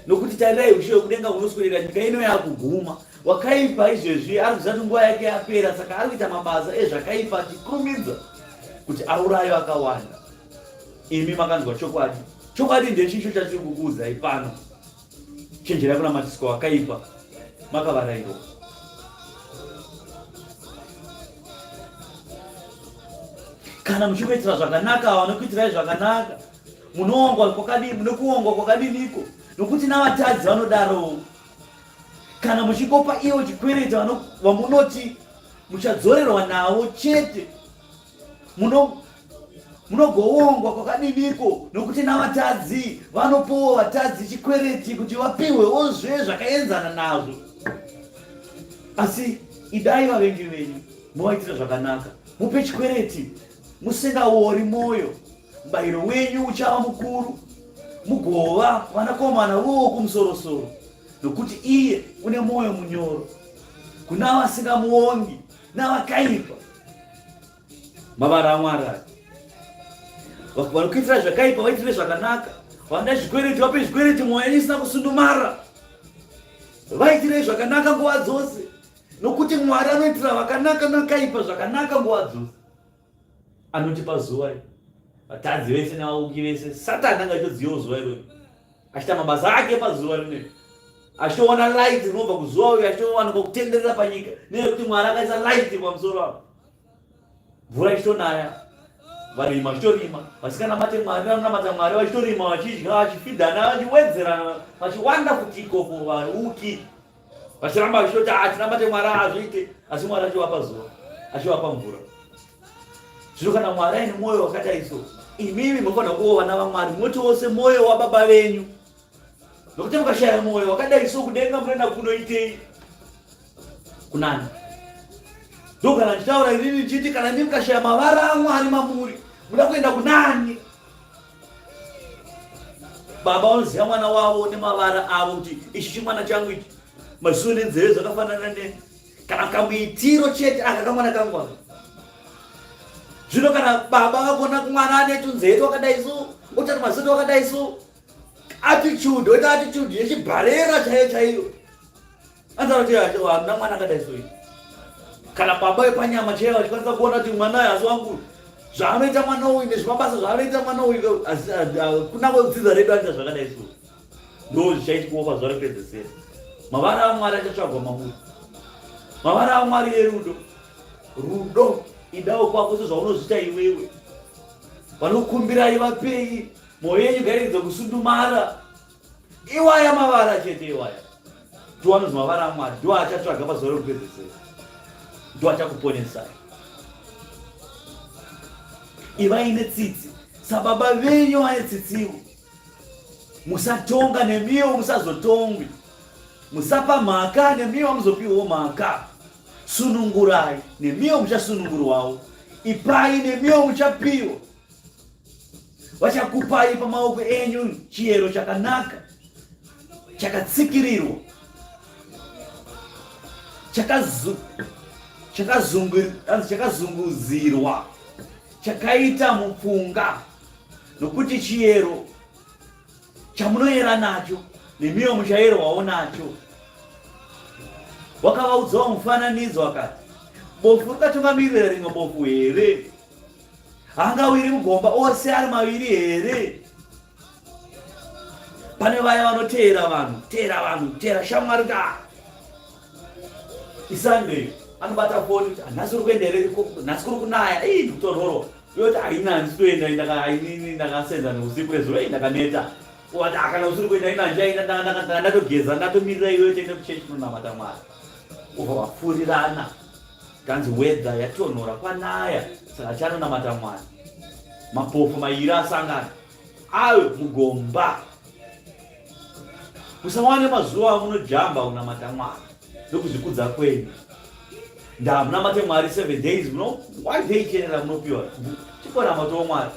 Nokuti tarirai ushe hwekudenga hunoswedera nyika ino yakuguma. Wakaipa izvezvi ari kuziva kuti nguva yake yapera, saka ari kuita mabasa ezvakaipa achikurumidza kuti auraye vakawanda. Imi makanzwa chokwadi. Chokwadi ndechicho chatiri kukuudzai pano. Chenjerai kunamatiswa wakaipa, makavarairwa. Kana muchikuitira zvakanaka vanokuitirai zvakanaka, munoongwa kwakadini? Mune kuongwa kwakadiniko? Nokuti navatadzi vanodarowo. Kana muchingopa ivo chikwereti vamunoti muchadzorerwa navo chete, munogoongwa kwakadiniko? Nokuti navatadzi vanopowo vatadzi chikwereti kuti vapihwewozve zvakaenzana nazvo. Asi idai vavengi venyu, muvaitire zvakanaka, mupe chikwereti musingaori mwoyo, mubayiro wenyu uchava mukuru, mugova vanakomana voWokumusorosoro, nokuti iye une mwoyo munyoro kuna vasingamuongi navakaipa. Mavara aMwari aya. Vanokuitira zvakaipa vaitire zvakanaka, vanoda zvikwereti vape zvikwereti, mwoyo yenyu isina kusundumara. Vaitirei zvakanaka nguva dzose, nokuti Mwari anoitira vakanaka nakaipa zvakanaka nguva dzose. Anotipa zuva iri vatadzi vese nevauki vese. Satani anga achitozivawo zuva irori, achiita mabasa ake pazuva rineri, achitoona light rinobva kuzuva uyo, achitowanikwa kutenderera panyika neyekuti Mwari akaisa light pamusoro apo, mvura ichitonaya, varimi vachitorima, vasikanamate Mwari vanonamata Mwari vachitorima, vachidya, vachifidhana, vachiwedzerana, vachiwanda futi ikoko vauki vachiramba vachitoti ah, tinamate Mwari hazviite, asi Mwari achivapa zuva, achivapa mvura. Zvino kana Mwari aine mwoyo wakadai so, imimi munofanira kuva vana vaMwari, moti wose mwoyo wababa venyu. Nokuti mukashaya mwoyo wakadai so, kudenga munoenda kunoitei? Kunani? Ndokana ndichitaura inini ndichiti kana imi mukashaya mavara aMwari mamuri, muda kuenda kunani? Baba vanoziva mwana wavo nemavara avo kuti ichi chimwana changu ichi, maziso nenzeve zvakafanana ne kana kamuitiro chete aka kamwana kangu aka. Zvino kana baba vakona kumwana ane tunzeve twakadai so, otati maziso twakadai so, attitude oita attitude yechibharera chaiyo chaiyo. Anzara kuti hamuna mwana akadai so. Kana baba vepanyama chaiyo vachikwanisa kuona kuti mwana uyu asi wangu zvaanoita mwana uyu nezvimabasa zvaanoita mwana uyu kuna kudzidza redu anoita zvakadai so. Ndozvichaitikawo pazuva rekupedzesera. Mavara aMwari achatsvagwa mamuri. Mavara aMwari erudo. Rudo idawo kwako sezvaunozviita iwewe. Vanokumbirai vapei, mwoyo yenyu ngairegedze kusundumara. Iwaya mavara chete iwaya. Ndiwo anonzi mavara aMwari, ndiwo achatsvaga pazuva rekupedzesera. Ndiwo achakuponesai. Ivai netsitsi sababa venyu vane tsitsiwo. Musatonga nemiwo musazotongwi. Musapa mhaka nemiwo hamuzopiwo mhaka. Sunungurai nemiwo muchasunungurwawo. Ipai nemiwo muchapiwa. Vachakupai pamaoko enyu chiyero chakanaka chakatsikirirwa chakazunguzirwa chakaita mupfunga nokuti chiyero chamunoyera nacho nemiwo muchayerwawo nacho. Wakavaudzawo mufananidzo akati, bofu rikatungamirira rimwe bofu here? Haangawiri mugomba ose ari maviri here? Pane vaya vanoteera vanhu, teera vanhu, teera shamwari ka. Isunday anobata foni kuti ah, nhasi uri kuenda here? Nhasi kuri kunaya, ii ndikutonhorwa. Yoti haina handitoenda inini ndakasenza neusiku rezuro ii ndakaneta. Wati ah, kana usiri kuenda ina handichaenda ndatogeza ndatomirira iwewe tiende kuchechi kunonamata Mwari. Ubva wafurirana. Kanzi weather yatonhora kwanaya saka chanonamata Mwari. Mapofu mairi asangana. Ayo mugomba. Musawane mazuva amunojamba kunamata Mwari nokuzvikudza kwenyu. Ndamunamate Mwari 7 days muno one day chenera munopiwa chikonamatawo Mwari.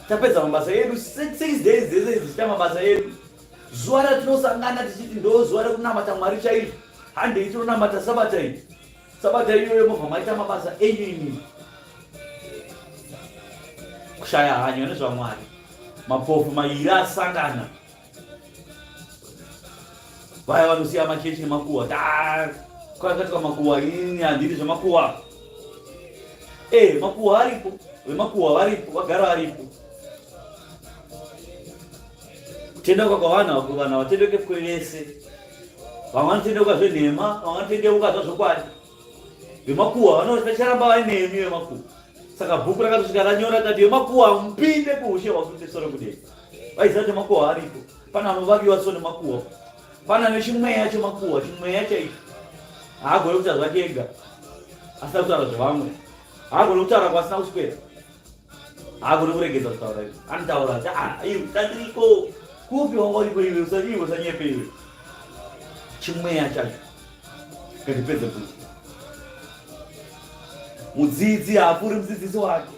Tapedza mabasa edu 6 days dzese dzichita mabasa edu. Zuva ratinosangana tichiti ndo zuva rekunamata Mwari chaizvo. Handei tinonamata Sabata iyi. Sabata iyoyo mobva maita mabasa enyu imimi. Kushaya hanya nezvaMwari. Mapofu mairi asangana. Vaya vanosiya machechi nemakuwa. Kwakaitwa makuwa ini handidi zvemakuwa. Eh, makuwa aripo. Vemakuwa varipo, vagara varipo. Kutendeuka kwavanhu vanhu havatendeuke kwevese. Vamwe vanotendeuka zvenhema, vamwe vanotendeuka zvazvokwadi. Vemakuwa vanoti vacharamba vainemi vemakuwa. Saka bhuku rakatosvika ranyora kati vemakuwa mupinde kuushe hwakumusoro kudenga. Vaiziva kuti makuwa aripo. Pane anovaviwa so nemakuwa. Pane ane chimweya chemakuwa, chimweya chaicho. Haagone kutaura zvake ega. Asina kutaura zvevamwe. Haagone kutaura kwasina kuswera. Haagone kuregedza kutaura izvo. Anotaura ati ah iwe tandiriko. Kupi wanga uriko iwe usaiwe usanyepe iwe. Chimweya chacho. Ngatipedze bhuku. Mudzidzi haapfuuri mudzidzisi wake.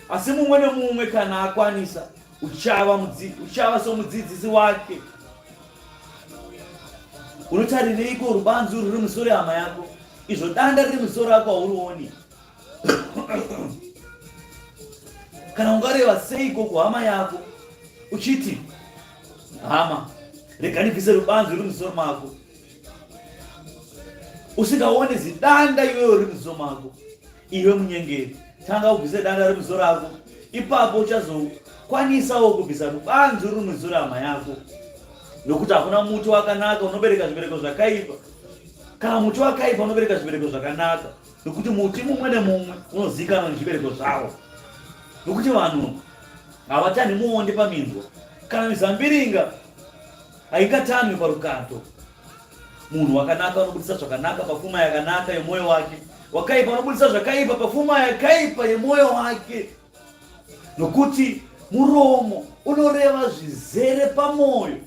Asi mumwe nemumwe kana akwanisa uchava mudzi, uchava somudzidzisi wake. Unotarireiko rubanzu ruri musoro hama yako, izvo danda riri musoro rako haurioni? Kana ungareva seiko kuhama yako uchiti, hama, rega ndibvise rubanzu ruri musoro mako, usingaoni zidanda iwewe riri musoro mako? Iwe munyengeri, tanga ubvise danda remusoro rako, ipapo uchazokwanisawo kubvisa rubanzu ruri musoro hama yako. Nokuti hakuna muti wakanaka unobereka zvibereko zvakaipa, kana muti wakaipa unobereka zvibereko zvakanaka, nokuti muti mumwe nemumwe unozivikanwa nezvibereko zvawo. Nokuti vanhu havatanhi muonde paminzwa, kana mizambiringa haingatanhwi parukato. Munhu wakanaka unobudisa zvakanaka pafuma yakanaka yemwoyo wake, wakaipa unobudisa zvakaipa pafuma yakaipa yemwoyo wake. Nokuti muromo unoreva zvizere pamwoyo.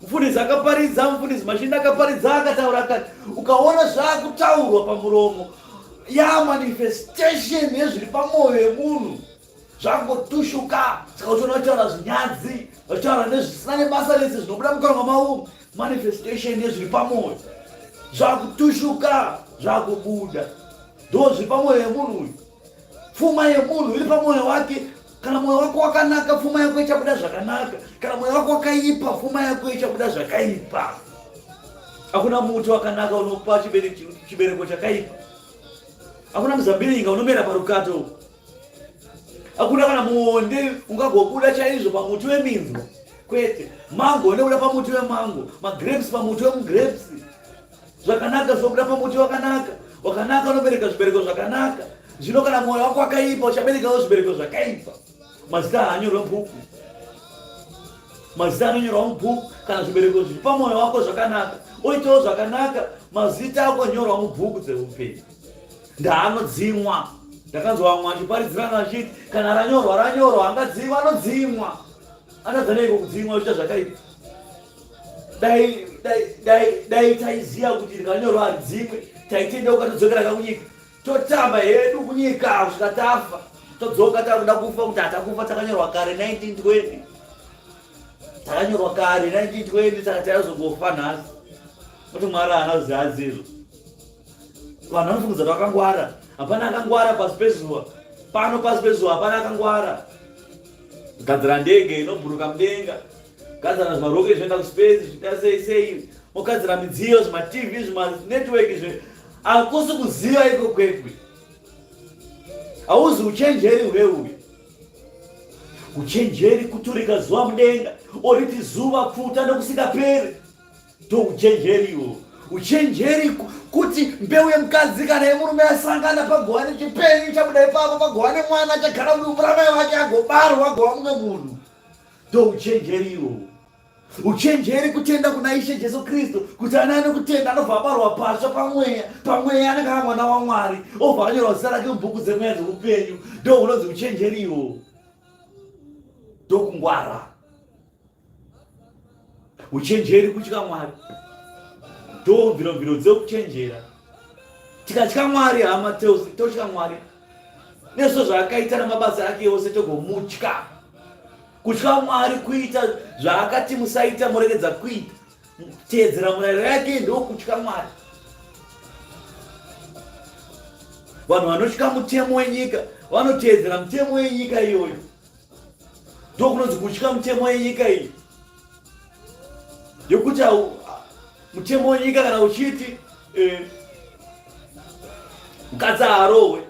Mufundisi akaparidza, mufundisi Mashinda akaparidza, akataura akati, ukaona zvakutaurwa pamuromo ya manifestation yezviri pamwoyo yemunhu zvangotushuka. Saka uchiona vachitaura zvinyadzi, vachitaura nezvisina nebasa rese zvinobuda mukanwa mavo, manifestation yezviri pamwoyo zvakutushuka, zvakubuda. Ndo zviri pamwoyo yemunhu uyu. Pfuma yemunhu iri pamwoyo wake. Kana mwoyo wako wakanaka, pfuma yako ichabuda zvakanaka. Kana mwoyo wako wakaipa, pfuma yako ichabuda zvakaipa. Hakuna muti wakanaka unopa chibereko chakaipa. Hakuna muzambiringa unomera parukato. Hakuna kana muonde ungagobuda chaizvo pamuti weminzwa. Kwete, mango unobuda pamuti wemango, magrapes pamuti wemugrapes. Zvakanaka zvinobuda pamuti wakanaka, wakanaka unobereka zvibereko zvakanaka. Zvino kana mwoyo wako wakaipa, uchaberekawo zvibereko zvakaipa. Mazita haanyorwe mubhuku, mazita anonyorwa mubhuku kana zvibereko zviri pamwoyo wako zvakanaka, oitawo zvakanaka, mazita ako anyorwa mubhuku dzeupenyu. Ndaanodzimwa. Ndakanzwa vamwe vachiparidzirana vachiti kana ranyorwa ranyorwa, angadzimwa anodzimwa. Atadza neiko kudzimwa uchiita zvakaipa? Dai dai dai dai taiziva kuti rikanyorwa haridzimwe, taitendeuka todzokera kakunyika. Totamba hedu kunyika kusvika tafa. Todzoka takuda kufa kuti hatakufa takanyorwa kare 1920. Takanyorwa kare 1920 saka taizongofa nhasi. Kuti Mwari haana kuziva izvo. Vanhu vanofungidza kuti vakangwara. Hapana akangwara pasi pezuva. Pano pasi pezuva hapana akangwara. Gadzira ndege inobhuruka mudenga. Gadzira zvimaroke zvinoenda kuspace zviita sei sei. Mogadzira midziyo zvimatv zvimanetwork zve hakusi kuziva iko kwekwe. Hauzi uchenjeri hweuyu. Uchenjeri kuturika zuva mudenga oriti zuva pfuta nokusingaperi. Ndouchenjeri iwo. Uchenjeri kuti mbeu yemukadzi kana yemurume yasangana pagova nechipenyu chabuda ipapo pagova nemwana achagara mudumbu ramai vake agobarwa agova mumwe munhu. Ndouchenjeri iwo. Uchenjeri kutenda kuna Ishe Jesu Kristu kuti ana anokutenda anobva abarwa patsva pamweya, pamweya anenge ava mwana waMwari obva anyorwa zita rake mubhuku dzemweya dzeupenyu. Ndohunonzi uchenjeri iwo. Ndokungwara. Uchenjeri kutya Mwari. Ndo mviro dzekuchenjera. Tikatya Mwari hama totya Mwari. Nezvo zvaakaita namabasa ake ose togomutya. Kutya Mwari kuita zvaakati musaita moregedza kuita. Kuteedzera murayiro yake ndokutya Mwari. Vanhu vanotya mutemo wenyika vanoteedzera mutemo wenyika iyoyo. Ndokunonzi kutya mutemo yenyika iyi yekuti mutemo wenyika kana uchiti eh, mukadzi haarohwe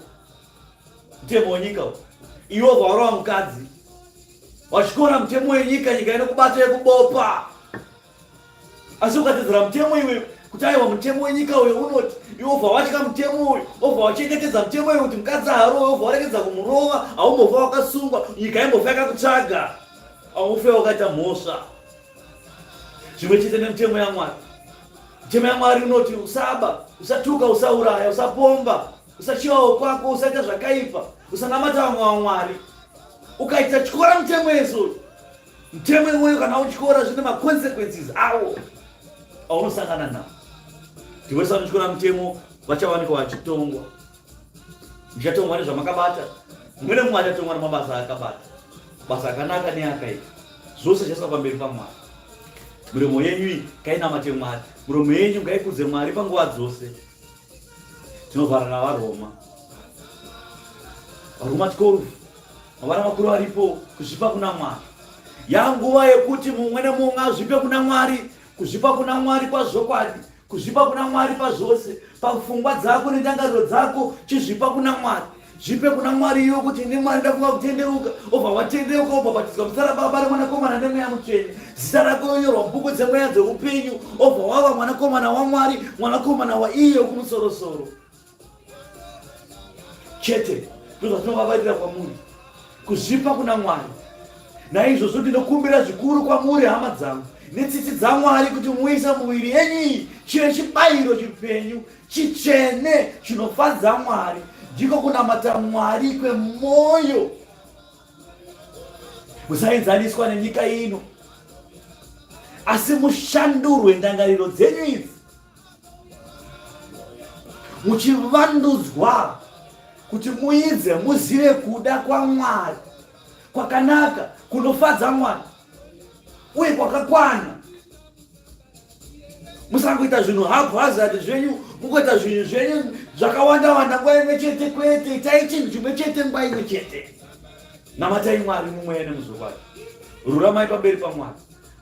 mutemo wenyika iwe wobva warova mukadzi wachikora mutemo wenyika nyika inokubata yekubopa Asi ukatedzera mutemo iwe kuti aiwa mutemo wenyika uyo unoti iwe obva watya mutemo uyu obva wachengetedza mutemo uyu kuti mukadzi haarowe obva waregedza kumurova haumbofa wakasungwa nyika imbofa yakakutsvaga haufe wakaita mhosva zvimwe chete nemutemo yamwari mutemo yamwari unoti usaba usatuka usauraya usapomba usachivawo kwako usaita zvakaipa usanamata vamwe vamwari ukaita tyora mutemo yesu Mutemo iwoyo kana utyora zvine maconsequences awo aunosangana nawo. Ndiwese vanotyora mutemo vachawanikwa vachitongwa. Muchatongwa nezvamakabata, mumwe nemumwe achatongwa nemabasa aakabata, basa akanaka neakaipa, zvose zvichaiswa pamberi paMwari. Miromo yenyu iyi ngainamate Mwari, miromo yenyu ngaikudze Mwari panguva dzose. Tinovhara naVaroma, Varoma 12 Mavara makuru aripo kuzvipa kuna Mwari. Yanguva yekuti mumwe nemumwe azvipe kuna Mwari, kuzvipa kuna Mwari pazvokwadi, kuzvipa kuna Mwari pazvose, pafungwa dzako nendangariro dzako, chizvipa kuna Mwari. Zvipe kuna Mwari iwe kuti ini Mwari ndafunga kutendeuka, obva watendeuka obhabhatidzwa muzita raBaba reMwanakomana neMweya Mutsvene. Zita rako ronyorwa mubhuku dzemweya dzeupenyu, obva wava mwanakomana waMwari, mwanakomana waiye wokumusorosoro. Chete ndozvatinovavarira kwamuri, kuzvipa kuna Mwari. Naizvozvo ndinokumbira zvikuru kwamuri, hama dzangu, netsitsi dzaMwari, kuti muise muviri yenyu iyi chive chibayiro chipenyu, chitsvene, chinofadza Mwari, ndiko kunamata Mwari kwemwoyo. Musaenzaniswa nenyika ino, asi mushandurwe ndangariro dzenyu idzi muchivandudzwa kuti muidze muzive kuda kwaMwari kwakanaka kunofadza Mwari uye kwakakwana. Musangoita zvinhu haphazard zvenyu, mungoita zvinhu zvenyu zvakawanda wanda nguva imwe chete. Kwete, itai chinhu chimwe chete nguva imwe chete. Namatai Mwari mumweya nemuzvokwadi, ruramai pamberi paMwari.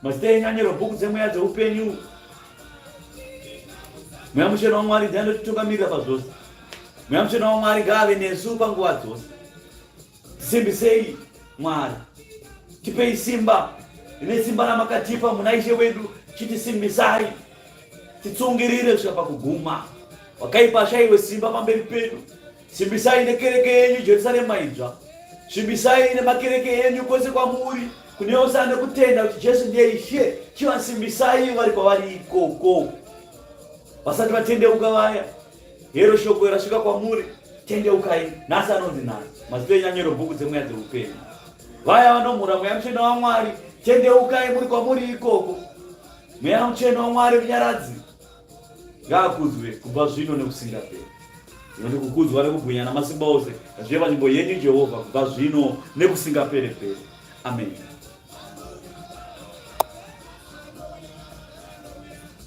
Mazita enyu anyorwa bhuku dzemweya dzeupenyu. Mweya Mutsvene waMwari ndiye anotitungamirira pazvose. Mweya Mutsvene waMwari ngaave nesu panguva dzose. Tisimbisei Mwari, tipei simba rine simba ramakatipa muna Ishe wedu, chitisimbisai. Titsungirire kusvika pakuguma. Wakaipa ashaiwe simba pamberi pedu. Simbisai nekereke yenyu Jerusarema idzva. Simbisai nemakereke enyu kwese kwamuri. Kune wose ane kutenda kuti Jesu ndiye Ishe, chivasimbisai vari kwavari ikoko. Vasati vatendeuka vaya. Hero shoko rasvika kwamuri, tendeukai. Nhasi anonzi nhasi. Mazita enyu anyorwe bhuku dzemweya dzeupenyu. Vaya vanomhura mweya mutsvene waMwari, tendeukai muri kwamuri ikoko. Mweya mutsvene waMwari munyaradzi ngaakudzwe kubva zvino nekusingaperi. Ndinoti kukudzwa nekubwinya namasimba ose ngazvive panzvimbo yenyu Jehovha kubva zvino nekusingaperi peri. Amen.